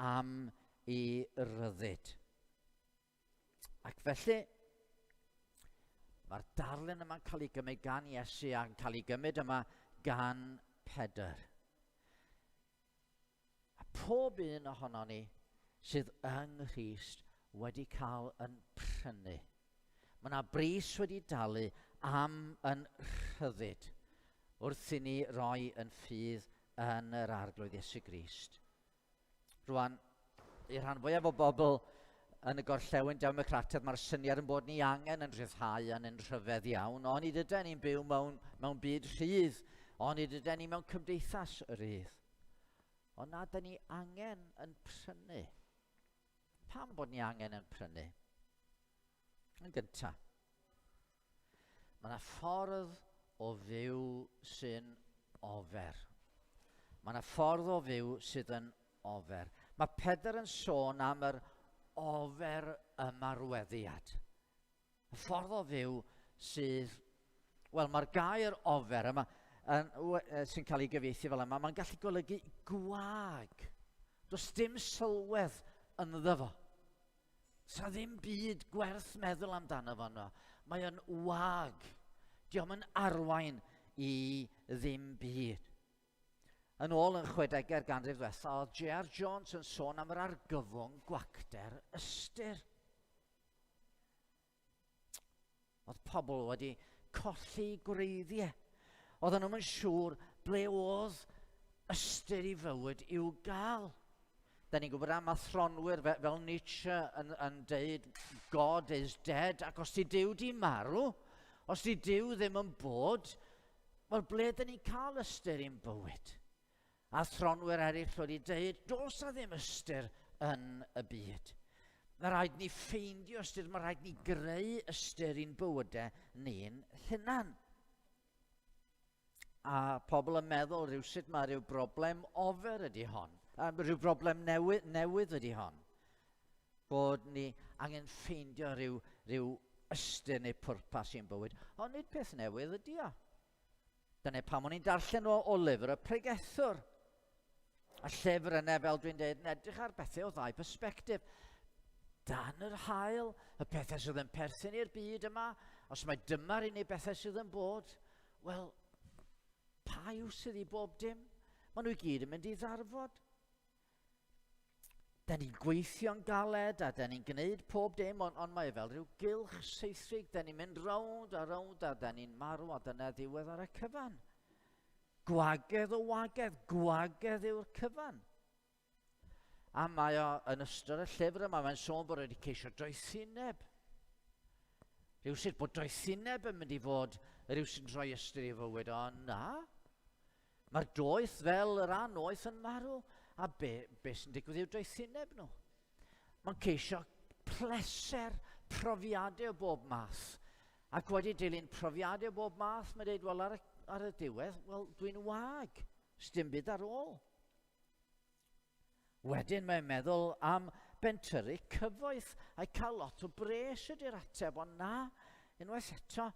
am i ryddid. Ac felly, mae'r darlun yma'n cael ei gymryd gan Iesu a'n cael ei gymryd yma gan Pedr. A pob un ohono ni sydd yng Nghrist wedi cael yn prynu. Mae yna bris wedi dalu am yn rhyddid wrth i ni roi yn ffydd yn yr Arglwydd Iesu Grist. Rwan, i'r rhan fwyaf o bobl yn y gorllewin democrataidd, mae'r syniad yn bod ni angen yn rhyddhau yn yn rhyfedd iawn, ond nid ydyn ni'n byw mewn, mewn byd rhydd, ond nid ydyn ni mewn cymdeithas rydd. Ond na, dyn ni angen yn prynu. Pam bod ni angen yn prynu? Yn gyntaf, Mae yna ffordd o fyw sy'n ofer. Mae yna ffordd o fyw sydd yn ofer. Mae Pedr yn sôn am yr ofer ymarweddiad. Y ffordd o fyw sydd... Wel, mae'r gair ofer yma, yn, sy'n cael ei gyfieithu fel yma, mae'n gallu golygu gwag. Does dim sylwedd ynddo fo. Sa ddim byd gwerth meddwl amdano fo yno. Mae o'n wag. Diolch yn arwain i ddim byd. Yn ôl yn chwedegau'r ganrif ddiwetha, oedd J.R. Jones yn sôn am yr argyfwng gwacter ystyr. Oedd pobl wedi colli gwreiddiau. Oedden nhw'n siŵr ble oedd ystyr i fywyd i'w gael. Da ni'n gwybod am athronwyr fel Nietzsche yn, yn deud God is dead, ac os di Duw di marw, os di Duw ddim yn bod, wel ble da ni'n cael ystyr i'n bywyd? Athronwyr eraill wedi deud, does na ddim ystyr yn y byd. Mae rhaid ni ffeindio ystyr, mae rhaid ni greu ystyr i'n bywydau ni'n hunan. A pobl yn meddwl rhywsut mae rhyw broblem ofer ydy hon. A rhyw broblem newydd, newydd ydy hon. Bod ni angen ffeindio rhyw, rhyw ystyr neu pwrpas i'n bywyd. Ond nid peth newydd ydy o. Dyna pam o'n i'n darllen o, o lyfr y pregethwr. A llyfr yna, fel dwi'n dweud, yn edrych ar bethau o ddau perspektif. Dan yr hael, y pethau sydd yn perthyn i'r byd yma, os mae dyma'r unig bethau sydd yn bod, wel, pa yw sydd i bob dim? Maen nhw i gyd yn mynd i ddarfod. Da ni'n gweithio'n galed a da ni'n gwneud pob dim, ond, on mae e fel rhyw gylch seithrig. Da ni'n mynd rownd a rownd a da ni'n marw a dyna ddiwedd ar y cyfan. Gwagedd o wagedd, gwagedd yw'r cyfan. A mae o yn ystod y llyfr yma, mae'n sôn bod wedi ceisio doethineb. Rhywsut bod doethineb yn mynd i fod rhywsut yn rhoi ystyr i fywyd, ond na. Mae'r doeth fel yr annoeth yn marw, a be, be sy'n digwydd i'w doethineb nhw? Mae'n ceisio pleser, profiadau o bob math. Ac wedi dilyn profiadau o bob math, mae'n dweud, wel, ar y, ar y diwedd, wel, dwi'n wag, sdim byd ar ôl. Wedyn mae'n meddwl am bentyrru cyfoeth a'i cael lot o bres ydy'r ateb, ond na, unwaith eto,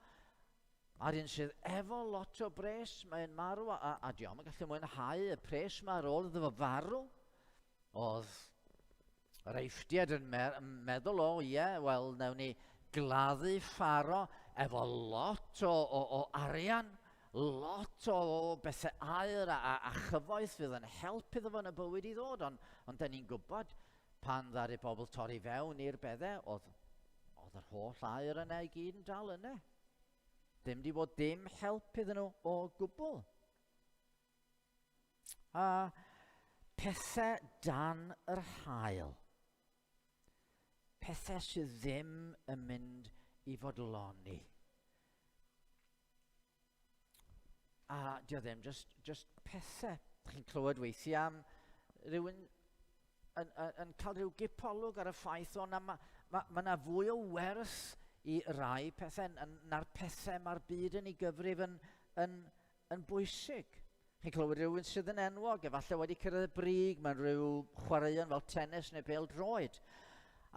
a'r un sydd efo lot o bres, mae'n marw, a, a, a diolch yn gallu mwynhau y pres yma ar ôl iddo fo farw. Oedd yr Eifftiaid yn me meddwl, o ie, wel, nawn ni gladdu Pharo efo lot o, o, o arian. lot o bethau aur a, a, a chyfoeth fydd yn help iddo fo yn y bywyd i ddod, ond, ond da ni'n gwybod pan ddaru bobl torri fewn i'r beddau, oedd, oedd yr holl aur yna i gyd yn dal yna. Ddim di bod dim help iddyn nhw o gwbl. A pethau dan yr hael. Pethau sydd ddim yn mynd i fodloni. A dio ddim, just, just pethau. Chi'n clywed weithiau am rhywun yn, yn, yn cael rhyw gipolwg ar y ffaith o na mae ma, ma na fwy o werth i rai pethau na'r pethau mae'r byd yn ei gyfrif yn, yn, yn bwysig. Chi'n clywed rhywun sydd yn enwog, efallai wedi cyrraedd y brig mewn rhyw chwaraeon fel tennis neu bêl-droed.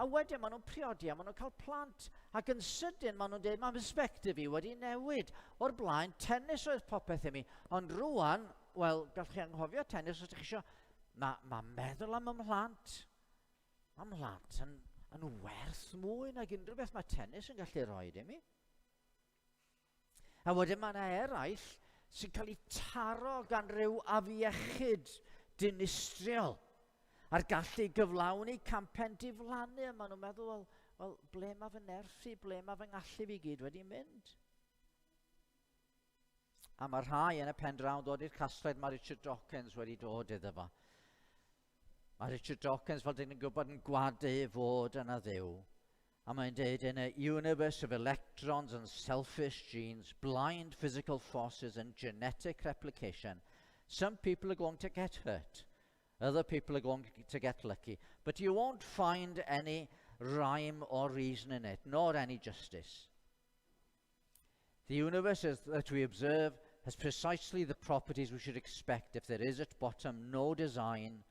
A wedyn maen nhw'n priodi a maen nhw'n cael plant. Ac yn sydyn maen nhw'n dweud, mae perspective i wedi newid. O'r blaen, tennis oedd popeth i mi. Ond rwan, wel, gallwch chi anghofio tennis os ydych chi eisiau. Mae, mae meddwl am y mhlant, mae mhlant yn, yn werth mwy nag unrhyw beth mae tennis yn gallu rhoi i mi. A wedyn mae yna eraill sy'n cael eu taro gan ryw afiechyd dinistriol a'r gallu gyflawni campen diflannu a maen nhw'n meddwl, wel, wel, ble mae fy nerth i, ble mae fy ngallu fi gyd wedi mynd? A mae rhai yn y pen draw yn dod i'r casgliad mae Richard Dawkins wedi dod iddo fo. Mae Richard Dawkins, fel dyn ni'n gwybod, yn gwadu fod yna ddiw. A mae'n deud, in a universe of electrons and selfish genes, blind physical forces and genetic replication, some people are going to get hurt. Other people are going to get lucky. But you won't find any rhyme or reason in it, nor any justice. The universe is, that we observe has precisely the properties we should expect if there is at bottom no design,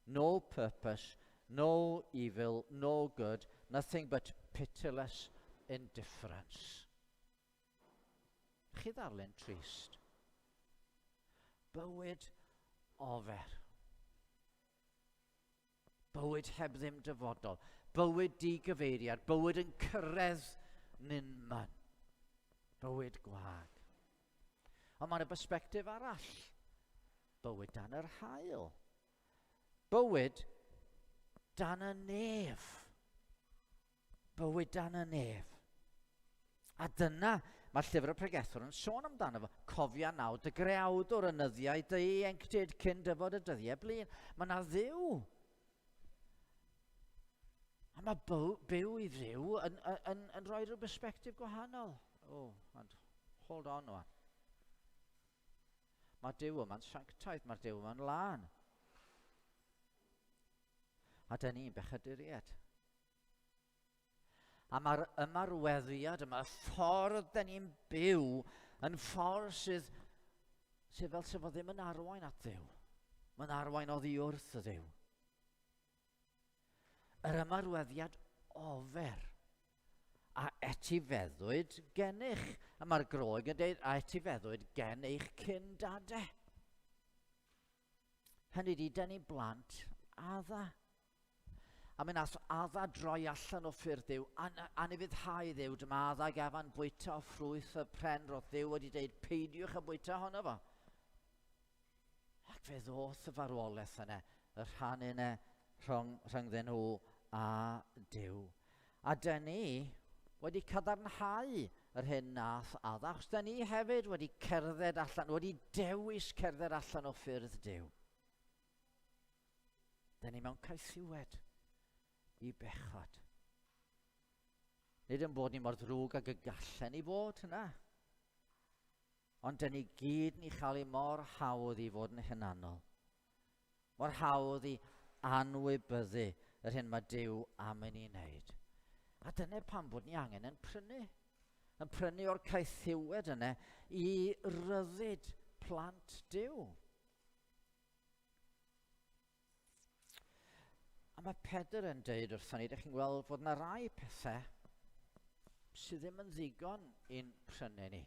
no purpose, no evil, no good, nothing but pitiless indifference. Chi ddarllen trist. Bywyd ofer. Bywyd heb ddim dyfodol. Bywyd digyfeiriad. Bywyd yn cyrraedd nunman. Bywyd gwag. Ond mae'n y bersbectif arall. Bywyd dan yr hael. Bywyd dan y nef. Bywyd dan y nef. A dyna mae llyfr y pregethwr yn sôn amdano fo. Cofia nawr dy greawdwr yn nyddiau dy ieuenctid cyn dyfod y dyddiau blin. Mae yna ddiw. A mae byw, byw i ddiw yn, yn, yn, yn rhoi rhyw bersbectif gwahanol. Oh, and hold on one. Mae Duw yma'n sanctaidd, mae'r Duw yma'n lân. A dyn ni'n bechaduriaid. A mae'r ymarweddiad yma, y ffordd dyn ni'n byw, yn ffordd sydd, sydd fel sef o ddim yn arwain at Dduw. Mae'n arwain oddi wrth y Dduw. Yr ymarweddiad ofer a etifeddwyd gennych. A mae'r Groeg yn dweud, a etifeddwyd gen eich cyn-dadau. Hynny di, dyn ni'n blant Adda. A mi nath Adda droi allan o ffyrdd Duw, an anufuddhau Dduw. Dyma Adda ag Efa'n bwyta o ffrwyth y pren roedd Duw wedi dweud, peidiwch â bwyta ohono fo. Ac fe ddoth y farwolaeth yna, y rhan yna rhwng, rhyngddyn nhw a Duw. A dyn ni wedi cadarnhau yr hyn nath Adda, achos dyn ni hefyd wedi cerdded allan, wedi dewis cerdded allan o ffyrdd Duw. Dyn ni mewn caethiwed i bechod. Nid yn bod ni mor ddrwg ag y gallen ni fod hynna. Ond dyn ni gyd ni chael ei mor hawdd i fod yn hynanol. Mor hawdd i anwybyddu yr hyn mae Duw am i ni wneud. A dyna pam bod ni angen yn prynu. Yn prynu o'r caethiwed yna i ryddid plant Duw. A mae Pedr yn deud wrthon ni, ydych chi'n gweld fod yna rai pethau sydd ddim yn ddigon i'n prynu ni.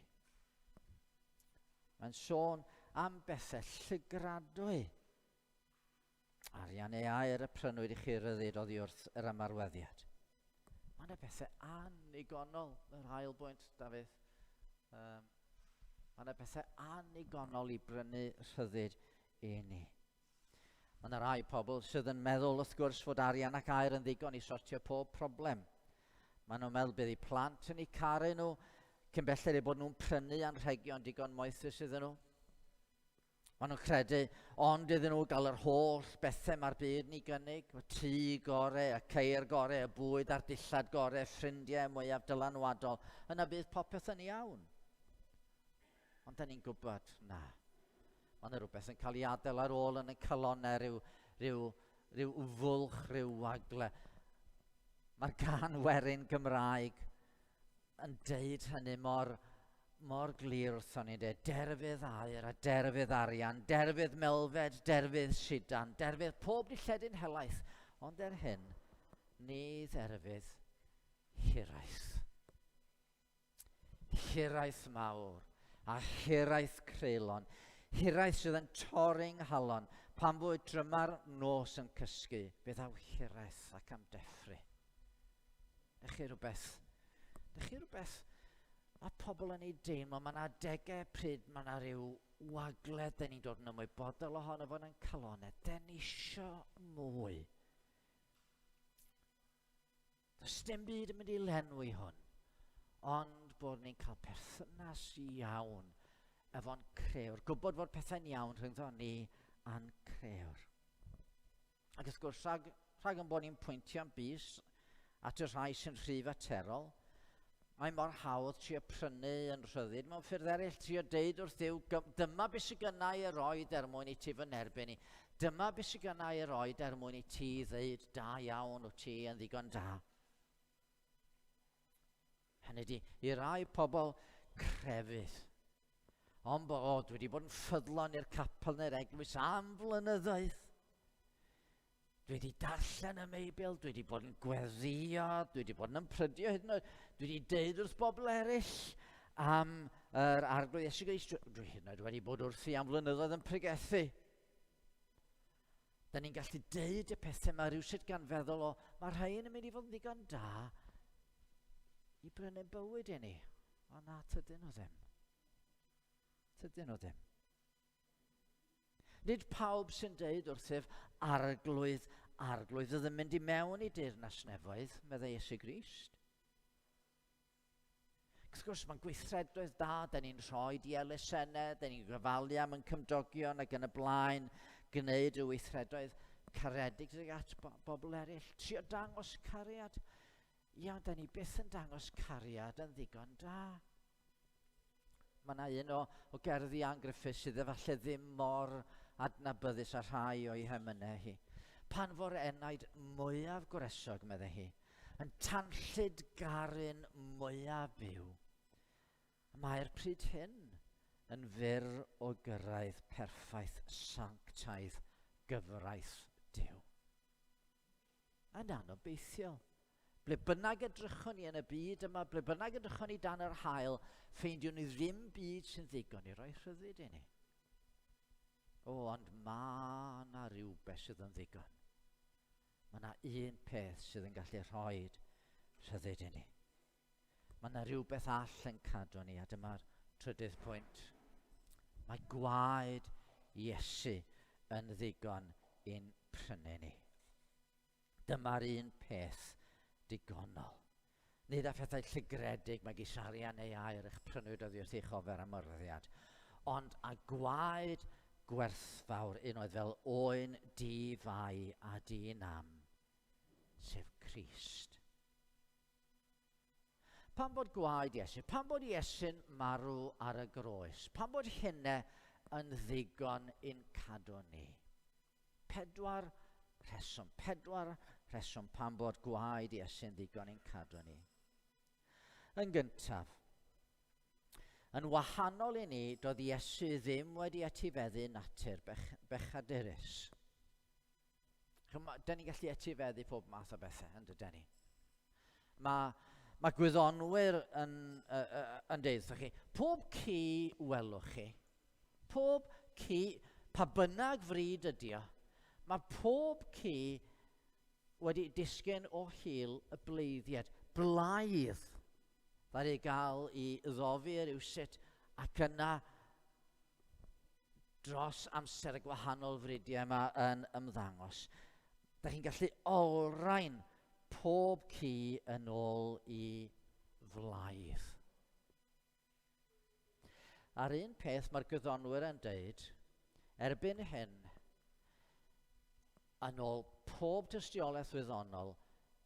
Mae'n sôn am bethau llygradwy. Arian ei air y prynwyd i chi ryddid oddi wrth yr ymarweddiad. Mae yna bethau annigonol, yr ail bwynt, Dafydd. Um, Mae yna bethau annigonol i brynu rhyddid i ni. Mae yna rai pobl sydd yn meddwl, wrth gwrs, fod arian ac aer yn ddigon i sortio pob problem. Maen nhw'n meddwl bydd eu plant yn eu caru nhw cyn belled eu bod nhw'n prynu anrhegion digon moethus iddyn nhw. Maen nhw'n credu ond iddyn nhw gael yr holl bethau mae'r byd ni gynnig, y tŷ gore, y ceir gore, y bwyd a'r dillad gore, ffrindiau mwyaf dylanwadol, yna bydd popeth yn iawn. Ond da ni'n gwybod, na. Mae yna rhywbeth yn cael ei adael ar ôl yn y calonau, rhyw, rhyw, rhyw fwlch, rhyw wagle. Mae'r gan werin Gymraeg yn deud hynny mor, mor glir wrthon ni, de. Derfydd aur a derfydd arian, derfydd melfed, derfydd sidan, derfydd pob dilledyn helaeth, ond er hyn, ni dderfydd hiraeth. Hiraeth mawr a hiraeth creulon, hiraeth sydd yn torri'n nghalon, pan fwy dryma'r nos yn cysgu, fe ddaw hiraeth ac am deffru. Dych chi rhywbeth, dych chi rhywbeth mae pobl yn ei deimlo, mae yna adegau pryd mae yna rhyw wagledd, dyn ni'n dod yn ymwybodol ohono fo'n yn calonau, dyn ni isio mwy. Does dim byd yn mynd i lenwi hwn, ond bod ni'n cael perthynas iawn efo'n crewr, gwybod fod pethau'n iawn rhyngddo ni a'n crewr. Ac wrth gwrs, rhag, rhag yn bod ni'n pwyntio'n bys at y rhai sy'n rhy faterol, mae mor hawdd trio prynu yn rhyddid mewn ffyrdd eraill, trio deud wrth Dduw, dyma beth sydd gynnau i roed er mwyn i ti fy nerbyn i. Dyma beth sydd gynnau i roed er mwyn i ti ddeud, da iawn wyt ti yn ddigon da. Hynny ydi, i rai pobl crefydd. Ond bo, o, dwi wedi bod yn ffyddlon i'r capel neu'r eglwys am flynyddoedd. Dwi wedi darllen y Meibl, dwi wedi bod yn gweddio, dwi wedi bod yn ymprydio hyd yn oed, dwi wedi deud wrth bobl eraill am yr Arglwydd Iesu Grist, dwi hyd yn oed wedi bod wrthi am flynyddoedd yn pregethu. Da ni'n gallu deud y pethau yma rhywsut gan feddwl o, mae rhai yn mynd i fod yn ddigon da i brynu bywyd i ni. Ond na, tydyn nhw ddim. Tydyn nhw ddim. Nid pawb sy'n deud wrthyf, arglwydd, arglwydd, fydd yn mynd i mewn i deyrnas nefoedd, meddai Iesu Grist. Wrth gwrs, mae'n gweithredoedd da, da ni'n rhoi di elusennau, da ni'n gofalu am yn cymdogion ac yn y blaen, gwneud y weithredoedd caredig tuag at bobl eraill, trio dangos cariad. Ia, da ni byth yn dangos cariad yn ddigon da. Mae yna un o, o gerddi Ann Griffiths sydd efallai ddim mor adnabyddus â rhai o'i hemynau hi. Pan fo'r enaid mwyaf gwresog, meddai hi, yn tanllyd garu'n mwyaf byw, mae'r pryd hyn yn fyr o gyrraedd perffaith sanctaidd gyfraith Duw. Yn anobeithiol. Ble bynnag edrychwn ni yn y byd yma, ble bynnag edrychwn ni dan yr haul, ffeindiwn ni ddim byd sy'n ddigon i roi rhyddid i ni. O, ond mae yna rhywbeth sydd yn ddigon. Mae yna un peth sydd yn gallu rhoi rhyddid i ni. Mae yna rhywbeth all yn cadw ni, a dyma'r trydydd pwynt. Mae gwaed Iesu yn ddigon i'n prynu ni. Dyma'r un peth digonol. Nid â phethau llygredig megis arian neu aur eich prynwyd oddi wrth eich ofer am urddiad, ond â gwaed gwerthfawr un oedd fel oen di-fai a di-nam, sef Crist. Pam bod gwaed Iesu, pam bod Iesu'n marw ar y groes, pam bod hynne yn ddigon i'n cadw ni? Pedwar rheswm, pedwar rheswm pam bod gwaed Iesu'n ddigon i'n cadw ni. Yn gyntaf, yn wahanol i ni, doedd Iesu ddim wedi etifeddu natur bech, bechadurus. Chymod, da ni'n gallu etifeddu pob math o bethau, yn dydyn ni? Mae, mae gwyddonwyr yn, uh, uh, yn deud wrthych chi, pob ci welwch chi, pob ci, pa bynnag fryd ydi o, mae pob ci wedi disgyn o hil y bleiddiad, blaidd, ddaru gael i ddofi rywsut. Ac yna, dros amser y gwahanol fridiau yma yn ymddangos, da chi'n gallu olrhain pob ci yn ôl i flaidd. A'r un peth mae'r gwyddonwyr yn deud, erbyn hyn, yn ôl pob tystiolaeth wyddonol,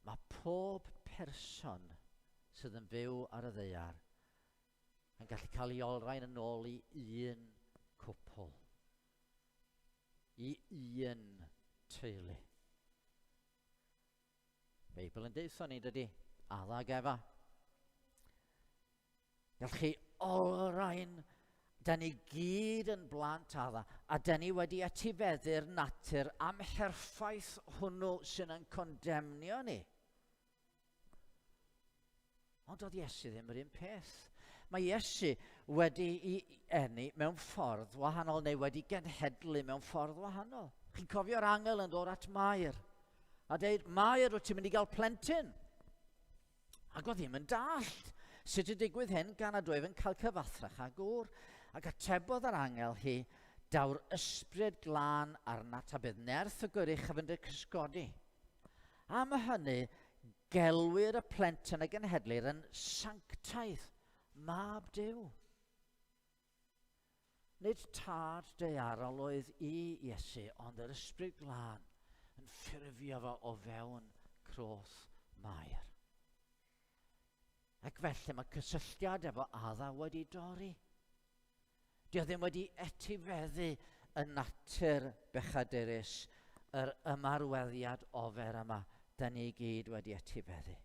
mae pob person sydd yn fyw ar y ddaear yn gallu cael ei olrhain yn ôl i un cwpl, i un teulu. Beibl yn deutho ni, dydy? Adda ag Efa. Gallwch chi olrhain, da ni gyd yn blant Adda, a da ni wedi etifeddu'r natur amherffaith hwnnw sy'n yn condemnio ni. Ond oedd Iesu ddim yr un peth. Mae Iesu wedi i eni mewn ffordd wahanol, neu wedi genhedlu mewn ffordd wahanol. Chi'n cofio'r angel yn dod at Mair a deud, Mair, wyt ti'n mynd i gael plentyn? Ac oedd ddim yn dallt sut y digwydd hyn gan nad oedd yn cael cyfathrach â gŵr. Ac atebodd yr angel hi, daw'r ysbryd glân arnat a bydd nerth y gwrych yn dy cysgodi. Am hynny, gelwir y plentyn a genhedlir yn sanctaidd, mab Duw. Nid tad daearol oedd i Iesu, ond yr Ysbryd Glân yn ffurfio fo o fewn croth Mair. Ac felly mae cysylltiad efo Adda wedi dorri. Dio ddim wedi etifeddu y natur bechadurus, yr ymarweddiad ofer yma, da ni gyd wedi etifeddu.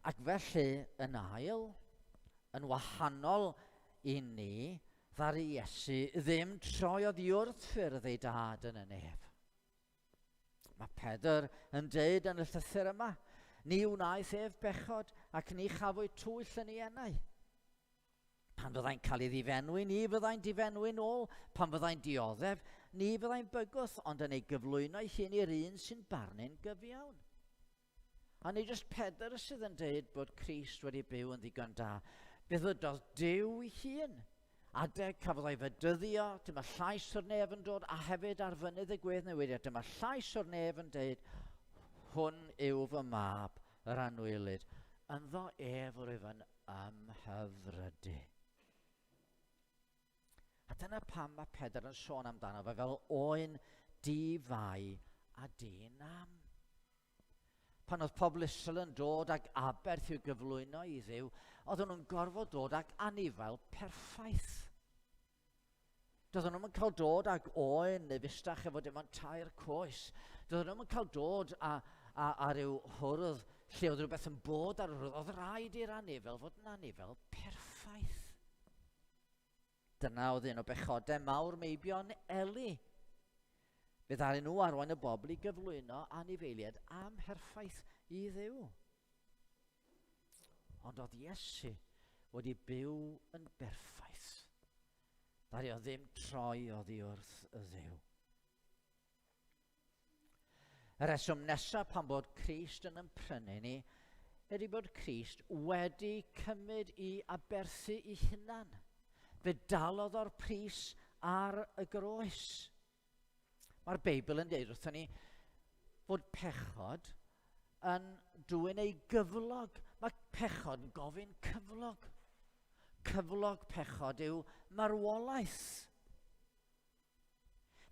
Ac felly, yn ail, yn wahanol i ni, ddaru Iesu ddim troi oddi wrth ffyrdd ei dad yn y nef. Mae Pedr yn deud yn y llythyr yma, ni wnaeth ef bechod ac ni chafwyd twyll yn ei enau. Pan fyddai'n cael ei ddifenwi, ni fyddai'n difenwi'n ôl. Pan fyddai'n dioddef, ni fyddai'n bygwth, ond yn ei gyflwyno ei hun i'r un sy'n barnu'n gyfiawn. A nid jyst Pedr sydd yn deud bod Crist wedi byw yn ddigon da. Fe ddydodd Duw ei hun. Adeg cafodd ei fedyddio, dyma llais o'r nef yn dod, a hefyd ar fynydd y gwedd newidiad, dyma llais o'r nef yn deud, hwn yw fy mab, yr anwylyd, ynddo ef rwyf yn ymhyfrydu. A dyna pam mae Pedr yn sôn amdano fe fel oen di-fai a di-nam. Pan oedd pobl Israel yn dod ag aberth i'w gyflwyno i Dduw, oedden nhw'n gorfod dod ag anifail perffaith. Doedden nhw'n cael dod ag oen neu fustach efo dim ond tair coes. Doedden nhw'n cael dod a, a, a rhyw hwrdd lle oedd rhywbeth yn bod ar yr hwrdd. Oedd rhaid i'r anifel fod yn anifel perffaith. Dyna oedd un o bechodau mawr meibion Eli. Fe ddaru nhw arwain y bobl i gyflwyno anifeiliaid amherffaith i Dduw. Ond oedd Iesu wedi byw yn berffaith. Ddaru o ddim troi oddi wrth y Dduw. Y rheswm nesaf pan bod Crist yn ymprynu ni ydy bod Crist wedi cymryd i aberthu i hunan. Fe dalodd o'r pris ar y groes. Mae'r Beibl yn dweud wrthon ni fod pechod yn dwyn ei gyflog. Mae pechod yn gofyn cyflog. Cyflog pechod yw marwolaeth.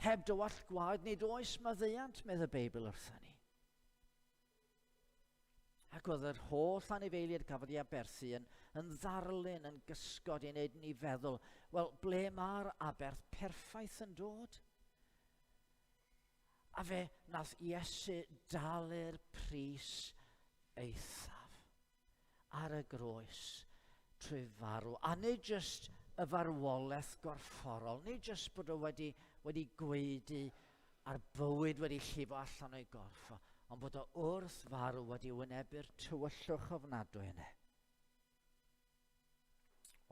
Heb dywallt gwaed nid oes maddeuant, medd y Beibl wrthon ni. Ac oedd yr holl anifeiliaid gafodd ei aberthu yn, yn ddarlun, yn gysgod i wneud ni feddwl, wel, ble mae'r aberth perffaith yn dod? A fe nath Iesu dalu'r pris eithaf ar y groes trwy farw. A nid jyst y farwolaeth gorfforol, nid jyst bod o wedi, wedi gwaedu a'r bywyd wedi llifo allan o'i gorff o, ond bod o wrth farw wedi wynebu'r tywyllwch ofnadwy yna.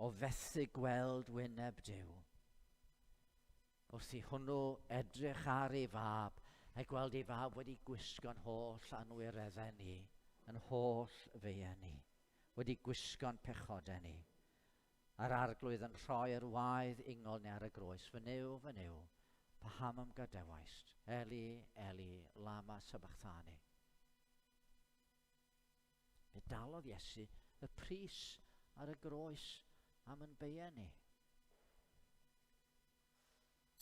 O fethu gweld wyneb Duw. Wrth i hwnnw edrych ar ei fab a gweld ei fab wedi gwisgo'n holl anwireddau ni, yn holl feiau ni, wedi gwisgo'n pechodau ni. A'r arglwydd yn rhoi'r waedd ingol neu ar y groes, Fy Nuw, fy Nuw, paham a'm gadawaist? Eli, Eli, lama sabachthani? Fe dalodd Iesu y pris ar y groes am yn beiau ni.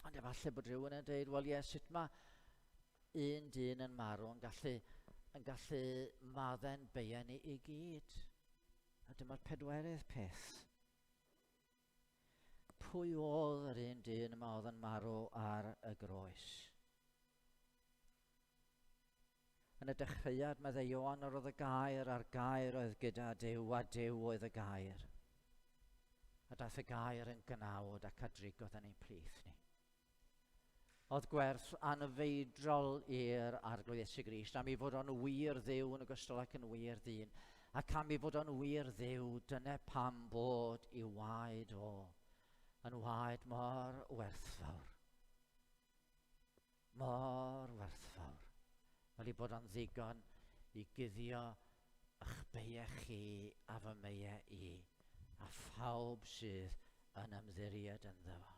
Ond efallai bod rhywun yn dweud, wel ie, sut mae un dyn yn marw yn gallu, yn gallu maddau'n beiau ni i gyd? A dyma'r pedwerydd peth. Pwy oedd yr un dyn yma oedd yn marw ar y groes? Yn y dechreuad, meddai Ioan, yr oedd y gair, a'r gair oedd gyda Duw, a Duw oedd y gair. A daeth y gair yn gnawd ac a drigodd yn ein plith ni. Oedd gwerth anfeidrol i'r Arglwydd Iesu Grist am ei fod o'n wir Dduw yn ogystal ac yn wir ddyn. Ac am ei fod o'n wir Dduw, dyna pam bod i waed o yn waed mor werthfawr. Mor werthfawr. Fel ei bod o'n ddigon i guddio ych beiau chi a fy meiau i, a phawb sydd yn ymddiried ynddo fo.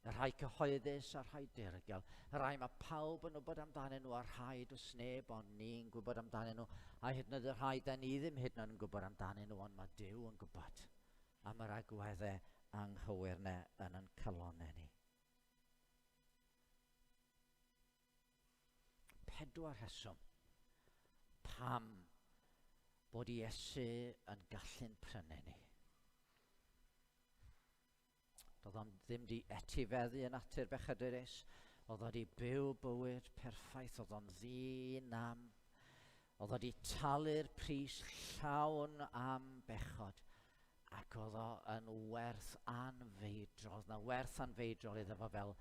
Y rhai cyhoeddus a'r rhai dirgel, y rhai mae pawb yn wybod amdanyn nhw, a'r rhai does neb ond ni'n gwybod amdanyn nhw, a hyd yn oed y rhai da ni ddim hyd yn oed yn gwybod amdanyn nhw, ond mae Duw yn gwybod am yr agweddau anghywir 'na yn yn calonnau ni. Pedwar rheswm pam bod Iesu yn gallu'n prynu ni. Doedd o'n ddim di etifeddu yn natur bechadurus, oedd o di byw bywyd perffaith, oedd o'n ddi-nam, oedd o di talu'r pris llawn am bechod, Ac oedd o yn werth anfeidrol, oedd 'na werth anfeidrol iddo fo fel,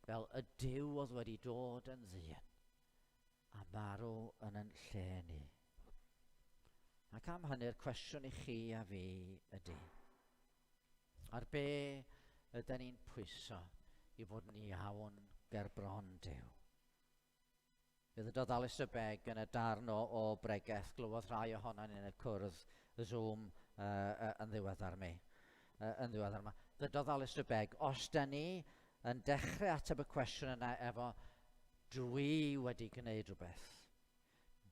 fel y Duw oedd wedi dod yn ddyn a marw yn yn lle ni. Ac am hynny'r cwestiwn i chi a fi ydy, ar be ydy ni'n pwyso i fod yn iawn ger bron Duw? Fe ddydodd Alistair Begg yn y darn o, o bregeth, glywodd rhai ohonon ni yn y cwrdd y Zoom uh, yn ddiweddar mi. Uh, yn ddiweddar yma. Ddydodd Alistair Begg, os da ni yn dechrau ateb y cwestiwn yna efo dwi wedi gwneud rhywbeth,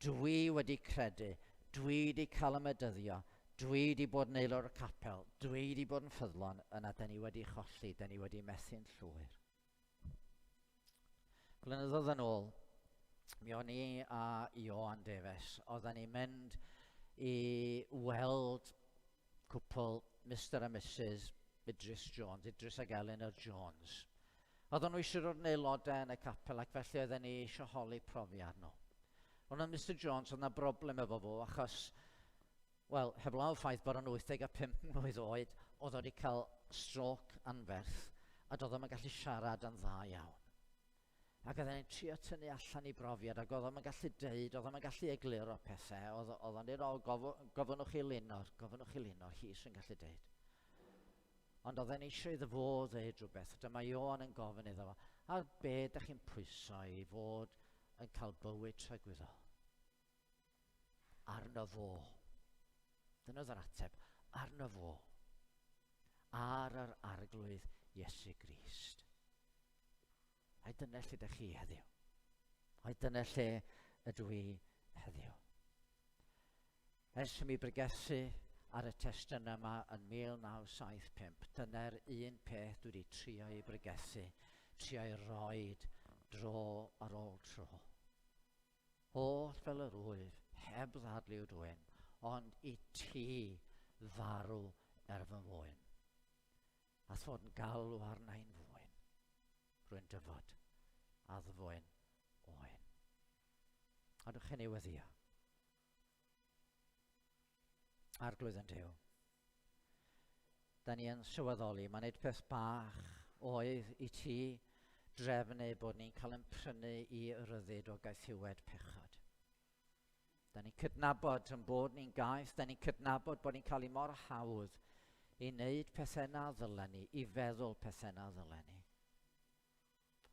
dwi wedi credu, dwi wedi cael y medyddio, dwi wedi bod yn aelod o'r capel, dwi wedi bod yn ffyddlon, yna da ni wedi cholli, da ni wedi methu'n llwyr. Blynyddoedd yn ôl, mi o'n i a Ioan Davies, oedden ni'n mynd i weld cwpl Mr a Mrs Idris Jones, Idris ac Eleanor Jones. Oedden nhw eisiau dod yn aelodau yn y capel ac felly oedden ni eisiau holi profiad nhw. Ond oedd Mr Jones, oedd yna broblem efo fo achos, wel, heblaw y ffaith bod o'n 85 mlwydd oed, oedd o wedi cael stroke anferth a doedd o'm yn gallu siarad yn dda iawn. Ac oedden ni'n trio tynnu allan i brofiad ac oedd o'm yn gallu deud, oedd o'm yn gallu egluro pethau, oedd, oedd o'n dweud, o, gof, gofynnwch i Linor, gofynnwch i Linor, hi sy'n gallu deud. Ond oedd e'n eisiau iddo fo ddeud rhywbeth, dyma Ioan yn gofyn iddo fo, ar be ydych chi'n pwyso i fod yn cael bywyd tragwyddol? Arno fo. Dyna oedd yr ateb. Arno fo. Ar yr Arglwydd Iesu Grist. Ai dyna lle ydych chi heddiw? Ai dyna lle ydw i heddiw? Ers i mi bregethu ar y testun yma yn 1975, dyna'r un peth dwi wedi trio ei bregethu, trio ei roed dro ar ôl tro. Oll fel yr wyf, heb ddadlu i'w dwyn, ond i ti farw er fy mwyn. A'th fod yn galw arna i'n fwyn, rwy'n dyfod, a ddfwyn oen. A dwch i ni weddio. Arglwydd yn Duw. Da ni yn sylweddoli, mae'n nid peth bach oedd i ti drefnu bod ni'n cael yn prynu i ryddid o gaethiwed pechod. Da ni'n cydnabod yn bod ni'n gaeth, da ni'n cydnabod bod ni'n cael ei mor hawdd i wneud pethau na ddylen ni, i feddwl pethau na ddylen ni.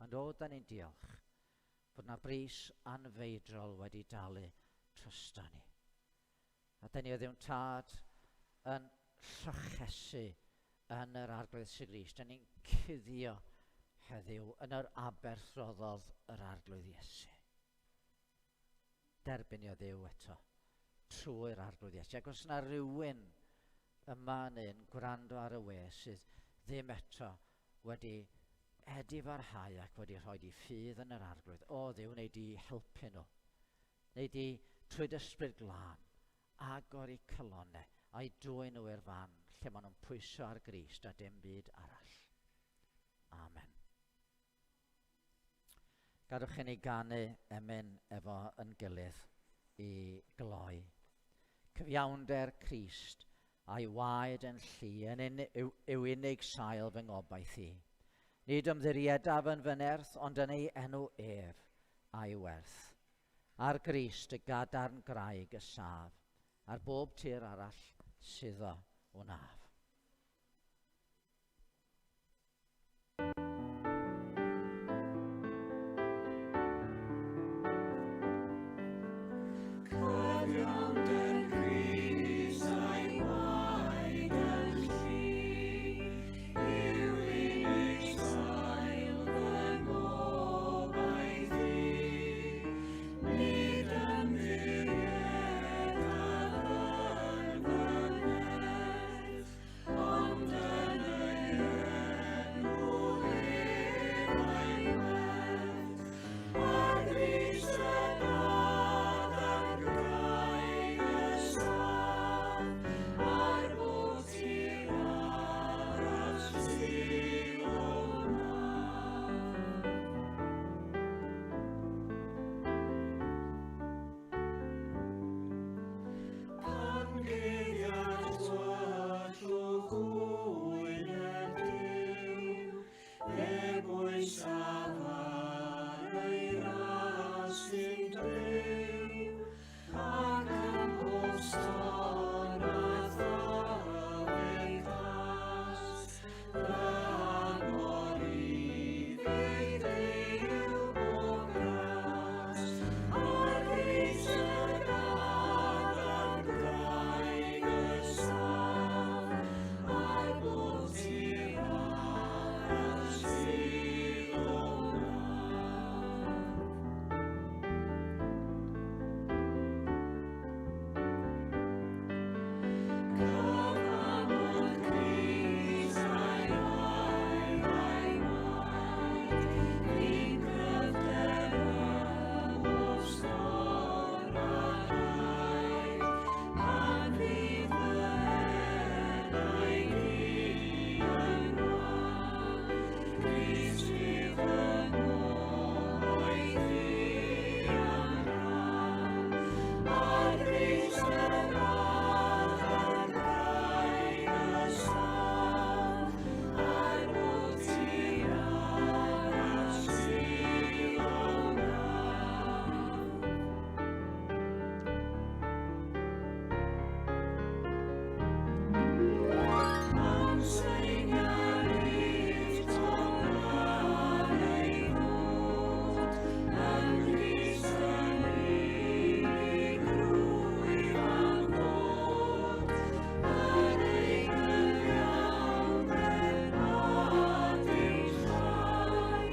Ond o, da ni'n diolch bod na bris anfeidrol wedi dalu trosta ni. A da ni o Dduw'n Tad yn llochesu yn yr Arglwydd Iesu Grist. Da ni'n cuddio heddiw yn yr aberth roddodd yr Arglwydd Iesu. Derbynio Dduw eto trwy'r Arglwydd Iesu. Ac os yna rhywun yma neu'n gwrando ar y we sydd ddim eto wedi edifarhau ac wedi rhoi di ffydd yn yr Arglwydd, o Dduw, wnei di helpu nhw. Wnei di trwy dy ysbryd glân agor eu calonnau a'i dwyn nhw i'r fan lle maen nhw'n pwyso ar Grist a dim byd arall. Amen. Gadwch i ni ganu emyn efo yn gilydd i gloi. Cyfiawnder Crist a'i waed yn llu yn un, yw, yw unig sail fy ngobaith i. Nid ymddiriedaf yn fy nerth, ond yn ei enw ef a'i werth. Ar Grist y gadarn graig y saf, ar bob tir arall suddo wnaf. Cyfiawnder Crist a'i waed yn llu, yw unig sail fy ngobaith i. Nid ymddiriedaf yn fy nerth, ond yn ei enw ef a'i werth. Ar Grist y gadarn graig y saf, ar bob tir arall suddo wnaf. Pan guddiad tywyllwch wyneb Duw, fe bwysaf ar ei ras sy'n driw, ac ym mhob storm a thywydd cas, fy angor i fydd Duw bob gras. Ar Grist y gadarn graig y saf, ar bob tir arall suddo wnaf. Cyfamod Crist a'i air a'i waed, fi'n gryfder ym mhob storm a daith. Pan fydd fy enaid i yn wan, Crist fydd fy ngobaith i am ran. Ar Grist y gadarn graig y saf, ar bob tir arall suddo wnaf. Pan seiniau'r ton ar ei fod, yng Nghrist yn unig rwyf am fod, yn ei gyfiawnder a dim llai,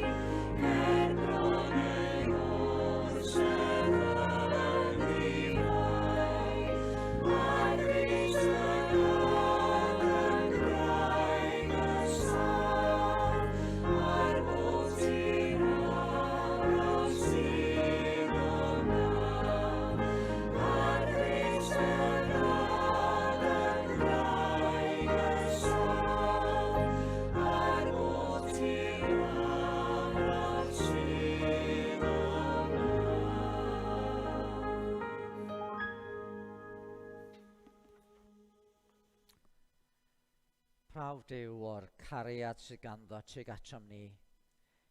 ger bron ei orsedd yn ddifai. Ar Grist y gadarn graig y saf, ar bob tir arall suddo wnaf. Ar Grist y gadarn graig y saf, ar bob tir arall suddo wnaf. Prawf Duw o'r cariad sydd ganddo tuag atom ni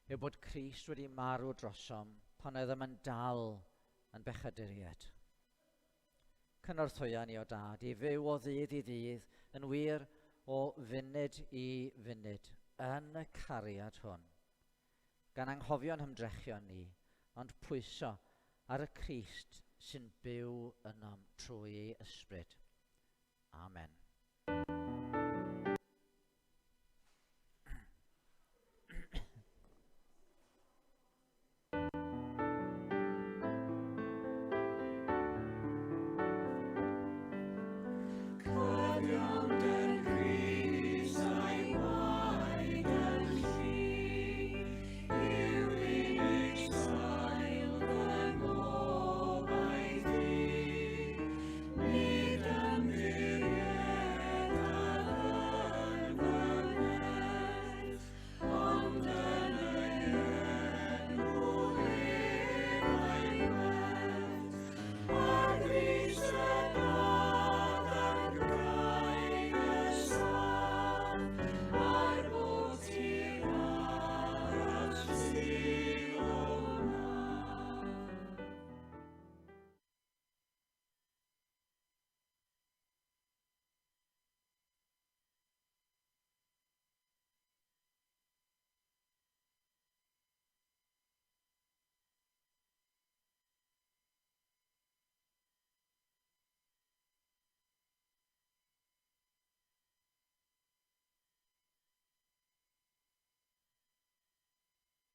yw bod Crist wedi marw drosom pan oeddem yn dal yn bechaduriaid. Cynorthwya ni o Dad i fyw o ddydd i ddydd, yn wir o funud i funud, yn y cariad hwn. Gan anghofio'n hymdrechion ni, ond pwyso ar y Crist sy'n byw ynom trwy ei ysbryd.